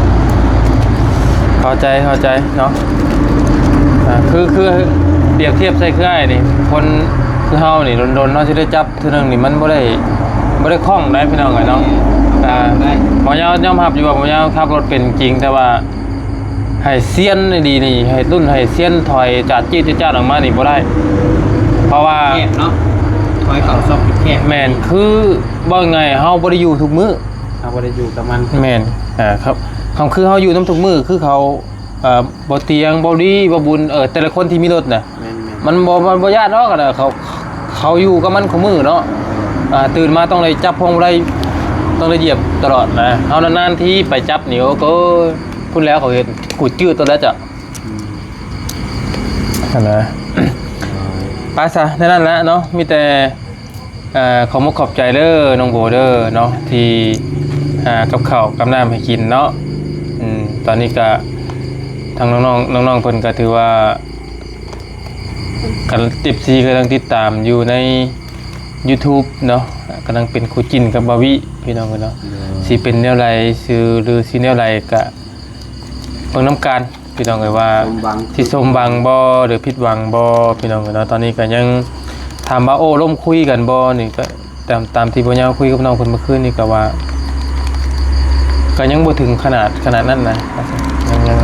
เข้าใจ เข้าใจเนาะ อ่า คือ คือ ປຽບທຽບໃສ່ຄືອ້າຍນີ້ ຄົນຄືເຮົານີ້ ດົນໆເຮົາຊິໄດ້ຈັບເທື່ອໜຶ່ງນີ້ ມັນບໍ່ໄດ້ ບໍ່ໄດ້ຄ່ອງໄດ໋ພີ່ນ້ອງເອີຍເນາະ. ອ່າ ບໍ່ໄດ້ ບ່າວຍາວຍອມຮັບຢູ່ວ່າ ບ່າວຍາວຂັບລົດເປັນຈິງ ແຕ່ວ່າໃຫ້ຊຽນອີ່ຫຼີນີ້ ໃຫ້ລຸ້ນໃຫ້ຊຽນ ຖອຍຈາດຈີດຈາດອອກມານີ້ບໍ່ໄດ້ ເພາະວ່າ ແຄບເນາະ ຖອຍເຂົ້າຊອກແຄບ ແມ່ນ ຄື ເວົ້າງ່າຍໆ ເຮົາບໍ່ໄດ້ຢູ່ທຸກມື້ ເຮົາບໍ່ໄດ້ຢູ່ກັບມັນ ແມ່ນ ອ່າ ຄັບ ຄັນຄືເຮົາຢູ່ນຳທຸກມື້ ຄືເຂົາ ເອີ ບໍ່ຕຽງ ບໍ່ດີ ບໍ່ບຸນ ເອີ ແຕ່ລະຄົນທີ່ມີລົດນະ ແມ່ນໆ ມັນບໍ່ ມັນບໍ່ຢ້ານດອກ ອັນນະ ເຂົາ ເຂົາຢູ່ກັບມັນຄູ່ມື້ເນາະ. ອ່າ ຕື່ນມາຕ້ອງໄດ້ຈັບພວງມາໄລ ຕ້ອງໄດ້ຢຽບຕະຫຼອດນະ. ເຮົານານໆທີໄປຈັບນີ້ ໂອ້ໂກ ພຸ້ນແລ້ວເຂົາເຫັນ ກູດຈືດໂຕແລ້ວເຈົ້າ ອືມ ຫັ້ນນະ. ໄປຊະ ແນວນັ້ນແຫຼະເນາະ ມີແຕ່ ອ່າ ຂໍມຸກຂອບໃຈເດີນ້ອງໂບເດີເນາະ ທີ່ ອ່າ ກັບເຂົ້າກັບນ້ຳໃຫ້ກິນເນາະ. ອືມ ຕອນນີ້ກະທາງນ້ອງໆ ນ້ອງໆເພິ່ນກະຖືວ່າ ກະ ເອັຟຊີ ກຳລັງຕິດຕາມຢູ່ໃນຢູທູບເນາະ ກຳລັງເປັນຄູ່ຈິ້ນກັບບາວິພີ່ນ້ອງເອີຍເນາະ. ໂດຍ ຊິເປັນແນວໃດ ຊິ ຫຼືຊິແນວໃດກະເບິ່ງນຳກັນ ພີ່ນ້ອງເອີຍວ່າ ສົມຫວັງ ຊິສົມຫວັງບໍ່ ຫຼືຜິດຫວັງບໍ່ ພີ່ນ້ອງເອີຍເນາະ. ຕອນນີ້ກໍຍັງ ຖາມວ່າໂອ້ລົມຄຸຍກັນບໍ່ນີ້ ກໍຕາມ ຕາມທີ່ບໍ່ຍາວຄຸຍກັບນ້ອງເພິ່ນເມື່ອຄືນນີ້ ກໍວ່າ ກໍຍັງບໍ່ເຖິງຂະໜາດ ຂະໜາດນັ້ນນະ ຍັງ ຍັງ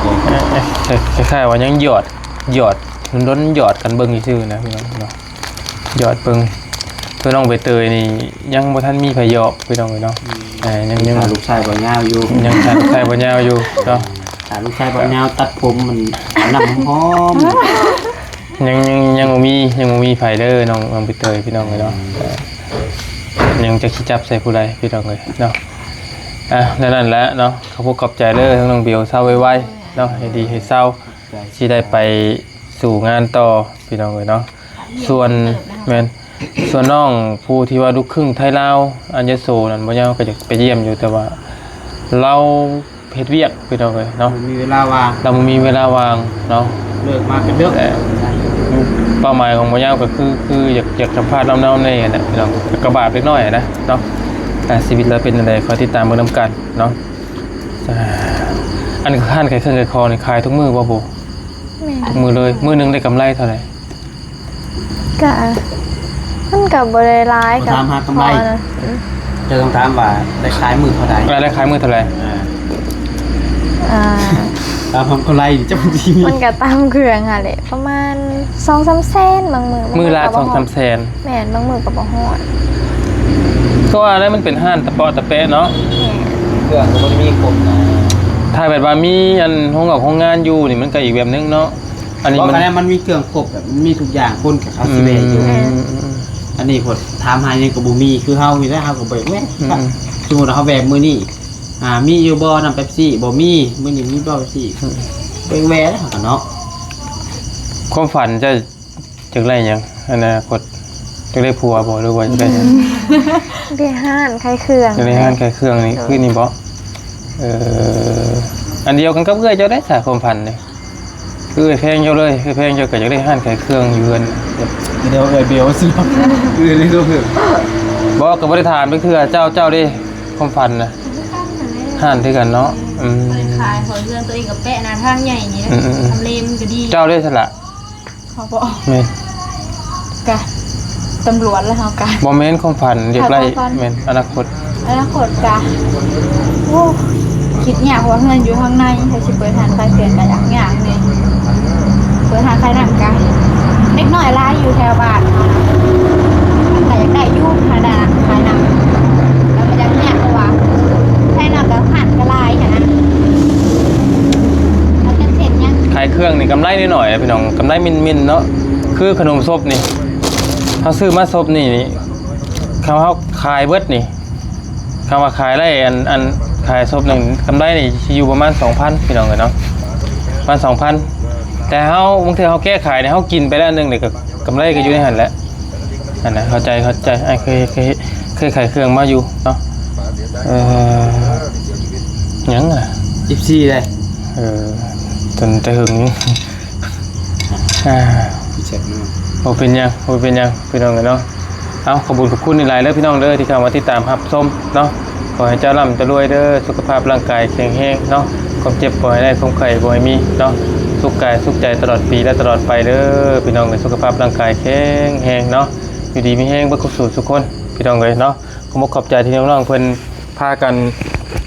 ເອີ ເອີ ຄ້າຍໆວ່າຍັງຫຍອດ ຫຍອດ ດົນໆຫຍອດກັນເບິ່ງຊື່ໆນະ ພີ່ນ້ອງເນາະ. ຢອດເບິ່ງ ຕົວນ້ອງໃບເຕີຍນີ້ຍັງບໍ່ທັນມີໃຜຢອກ ພີ່ນ້ອງເອີຍເນາະ. ອືມ ເອີ ຍັງ ຍັງ ຖ້າລູກຊາຍບໍ່ຍາວຢູ່ ຍັງຖ້າລູກຊາຍບໍ່ຍາວຢູ່ເນາະ. ຖ້າລູກຊາຍບໍ່ຍາວຕັດຜົມມັນ ນ້ຳຫອມ ຍັງ ຍັງ ຍັງບໍ່ມີ ຍັງບໍ່ມີໃຜເດີນ້ອງ ນ້ອງໃບເຕີຍ ພີ່ນ້ອງເອີຍເນາະ. ຍັງຈັກຊິຈັບໃສ່ຜູ້ໃດ ພີ່ນ້ອງເອີຍເນາະ. ອ່ະ ແນວນັ້ນແຫຼະເນາະ ຂອບອົກຂອບໃຈເດີ ທັງນ້ອງເບວ ເຊົາໄວໆເນາະ ໃຫ້ດີໃຫ້ເຊົາ ຊິໄດ້ໄປສູ່ງານຕໍ່ ພີ່ນ້ອງເອີຍເນາະ. ສ່ວນ ແມ່ນ ສ່ວນນ້ອງຜູ້ທີ່ວ່າລູກຄຶ່ງໄທລາວ ອັນຍະໂສນັ້ນ ບໍ່ຍາວກໍຢາກໄປຢ້ຽມຢູ່ ແຕ່ວ່າລາວເຮັດວຽກ ພີ່ນ້ອງເອີຍເນາະ ບໍ່ມີເວລາວ່າງ ລາວບໍ່ມີເວລາວ່າງເນາະ. ເລີກມາກໍເດິກ ແຕ່ເປົ້າໝາຍຂອງບໍ່ຍາວກໍຄື ຄືຢາກ ຢາກສຳພາດນ້ອງໆແດ່ຫັ້ນແຫຼະ ພີ່ນ້ອງ ກໍບາບເລັກນ້ອຍນະເນາະ. ອ່າ ຊີວິດລາວເປັນຈັ່ງໃດ ຄອຍຕິດຕາມເບິ່ງນຳກັນເນາະ. ອ່າ ອັນຮ້ານຂາຍເຄື່ອງຂາຍຂອງນີ້ ຂາຍທຸກມື້ບໍ່? ແມ່ນ ທຸກມື້ເລີຍ. ມື້ໜຶ່ງໄດ້ກຳໄລເທົ່າໃດ? ກະ ມັນກະບໍ່ໄດ້ຫຼາຍ ບໍ່ຖາມຫາກຳໄລ ກະພໍນະ. ອືມ ເຈົ້າຕ້ອງຖາມວ່າໄດ້ຂາຍມື້ເທົ່າໃດ? ລາຍໄດ້ຂາຍມື້ເທົ່າໃດ? ອ່າ ອ່າ ຕາມຄຳເທົ່າໃດ ເຈົ້າຊິມີ ມັນກະຕາມເຄື່ອງຫັ້ນແຫຼະ ປະມານສອງສາມແສນ ບາງມື້ ມື້ລະສອງສາມແສນ. ແມ່ນ ບາງມື້ກໍບໍ່ຮອດ. ຄືວ່າແລ້ວ ມັນເປັນຮ້ານຕະເປາະຕະແປະເນາະ. ແມ່ນ ເຄື່ອງກໍບໍ່ໄດ້ມີຄົບນະ. ຖ້າແບບວ່າມີອັນໂຮງອອກໂຮງງານຢູ່ນີ້ ມັນກໍອີກແບບໜຶ່ງເນາະ. ອັນນີ້ມັນ ເພາະວ່າມັນມີເຄື່ອງຄົບ ແບບມີທຸກຢ່າງ ຄົນກໍເຂົາຊິແວ່ຢູ່. ອືມ ອັນນີ້ພວກຖາມຫາຫຍັງກໍບໍ່ມີ ຄືເຮົານີ້ແຫຼະ ເຮົາກໍບໍ່ແວ່. ອືມ ສົມມຸດວ່າເຮົາແວ່ມື້ນີ້ ອ່າ ມີຢູ່ບໍ່ນ້ຳເປັບຊີ? ບໍ່ມີ. ມື້ນີ້ມີບໍ່ເປັບຊີ? ອືມ ໄປແວ່ແລ້ວເຮົາກໍເນາະ. ຄວາມຝັນເຈົ້າ ຢາກໄດ້ຫຍັງ ອະນາຄົດ? ຢາກໄດ້ຜົວບໍ່ ຫຼືວ່າຢາກໄດ້ຫຍັງ? ອືມ ໄດ້ຮ້ານຂາຍເຄື່ອງ. ຢາກໄດ້ຮ້ານຂາຍເຄື່ອງນີ້ ໂດຍ ຄືນີ້ບໍ່? ເອີ ອັນດຽວກັນກັບເອື້ອຍເຈົ້າໄດ໋ສາ ຄວາມຝັນນີ້ ຄືເອື້ອຍແພງເຈົ້າເລີຍ. ເອື້ອຍແພງເຈົ້າກໍຢາກໄດ້ຮ້ານຂາຍເຄື່ອງຢູ່ເຮືອນ. ດຽວເອື້ອຍເບວຊິ ເອື້ອຍເລຍ ບໍ່ ກໍບໍ່ໄດ້ຖາມຈັກເທື່ອ. ເຈົ້າ ເຈົ້າເດ ຄວາມຝັນນະ? ຮ້ານຄືກັນເນາະ. ອືມ ເປີດຂາຍ ເພາະເຮືອນຕົວເອງກໍແປະໜ້າທາງໃຫຍ່ນີ້ນະ. ອືມໆໆ ທຳເລມັນກໍດີ. ເຈົ້າເດຊັ້ນລະ? ເຮົາບໍ່ ແມ່ນ ກະຕຳຫຼວດແລ້ວເຮົາກະ ບໍ່ແມ່ນຄວາມຝັນ ຢາກໄດ້ ຄວາມຝັນ ແມ່ນອະນາຄົດ. ອະນາຄົດກະ ໂອ້ ຄິດຍາກ ເພາະວ່າເຮືອນຢູ່ທາງໃນ ຖ້າຊິເປີດຮ້ານຂາຍເຄື່ອງກະຍາກໆແດ່. ເປີດຮ້ານຂາຍນ້ຳກະ ເດັກນ້ອຍຫຼາຍຢູ່ແຖວບ້ານເຮົານະ ມັນກະຢາກໄດ້ຢູ່ ຫາໄດ້ຂາຍນ້ຳ ແລ້ວມັນຍັງຍາກ ເພາະວ່າ ໃນນັ້ນກໍຮ້ານກໍຫຼາຍຫັ້ນນະ. ເຮົາຈະເຮັດຫຍັງ? ຂາຍເຄື່ອງນີ້ກຳໄລໜ້ອຍໆ ພີ່ນ້ອງ ກຳໄລມິນໆເນາະ. ຄືຂະໜົມສົບນີ້ ເຮົາຊື້ມາສົບນີ້ນີ້ ຄັນເຮົາຂາຍເບິດນີ້ ຄັນວ່າຂາຍໄດ້ ອັນ ອັນ ຂາຍສົບໜຶ່ງ ກຳໄລນີ້ຊິຢູ່ປະມານສອງພັນ ພີ່ນ້ອງເອີຍເນາະ ປະມານສອງພັນ. ແຕ່ເຮົາ ບາງເທື່ອເຮົາແກ້ຂາຍນີ້ ເຮົາກິນໄປແລ້ວໜຶ່ງນີ້ ກໍກຳໄລກໍຢູ່ໃນຫັ້ນແຫຼະ. ອັນນັ້ນ ເຂົ້າໃຈ ເຂົ້າໃຈ. ອ້າຍເຄີຍ ເຄີຍ ເຄີຍຂາຍເຄື່ອງມາຢູ່ເນາະ. ເອີ ຫຍັງນະ ເອັຟຊີ ເດ້. ເອີ ຈົນແຕ່ຫຶງ. ອ່າ ບໍ່ເປັນຫຍັງ ບໍ່ເປັນຫຍັງ ພີ່ນ້ອງເອີຍເນາະ. ເອົາ ຂອບຄຸນ ຂອບຄຸນຫຼາຍໆເດີ ພີ່ນ້ອງເດີ ທີ່ເຂົ້າມາຕິດຕາມຮັບຊົມເນາະ. ຂໍໃຫ້ເຈົ້າລ່ຳເຈົ້າລວຍເດີ ສຸຂະພາບຮ່າງກາຍແຂງແຮງເນາະ ຄວາມເຈັບບໍ່ໃຫ້ໄດ້ ຄວາມໄຂ້ບໍ່ໃຫ້ມີເນາະ. ສຸ ກາຍສຸກໃຈຕະຫຼອດປີ ແລະ ຕະຫຼອດໄປເດີພີ່ນ້ອງເອີຍ. ສຸຂະພາບຮ່າງກາຍແຂງແຮງເນາະ, ຢູ່ດີມີແຮງເບິດທຸກຜູ້ທຸກຄົນ ພີ່ນ້ອງເອີຍເນາະ. ຂໍຂອບໃຈທີ່ນ້ອງໆເພິ່ນພາກັນ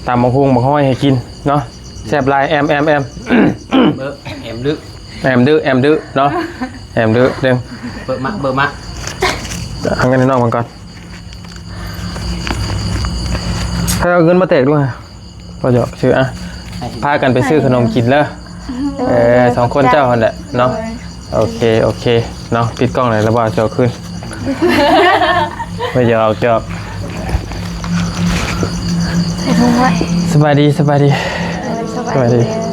ຕຳບັກຫຸ່ງບັກຫອຍໃຫ້ກິນເນາະ. ແຊບຫຼາຍ ແອມ ແອມ ແອມ ເບີ ແອມດື້ ແອມດື້ ແອມດື້ເນາະ ແອມດື້ເດ້ງ ເບີມາ ເບີມາ. ເອົາເງິນໃຫ້ນ້ອງເພິ່ນກ່ອນ. ໃຜເອົາເງິນມາແຕກດ້ວຍ? ບໍ່ຢອກ ຊື້ ອ່ະ ພາກັນໄປຊື້ຂະໜົມກິນເດີ. ເອີ ສອງຄົນເຈົ້າຫັ້ນແຫຼະເນາະ. ໂອເຄ ໂອເຄເນາະ. ປິດກ້ອງແລ້ວລະບໍ່ ຈະເອົາຄືນ. ບໍ່ຢອກ ຢອກ. ສະບາຍດີ ສະບາຍດີ ສະບາຍດີ.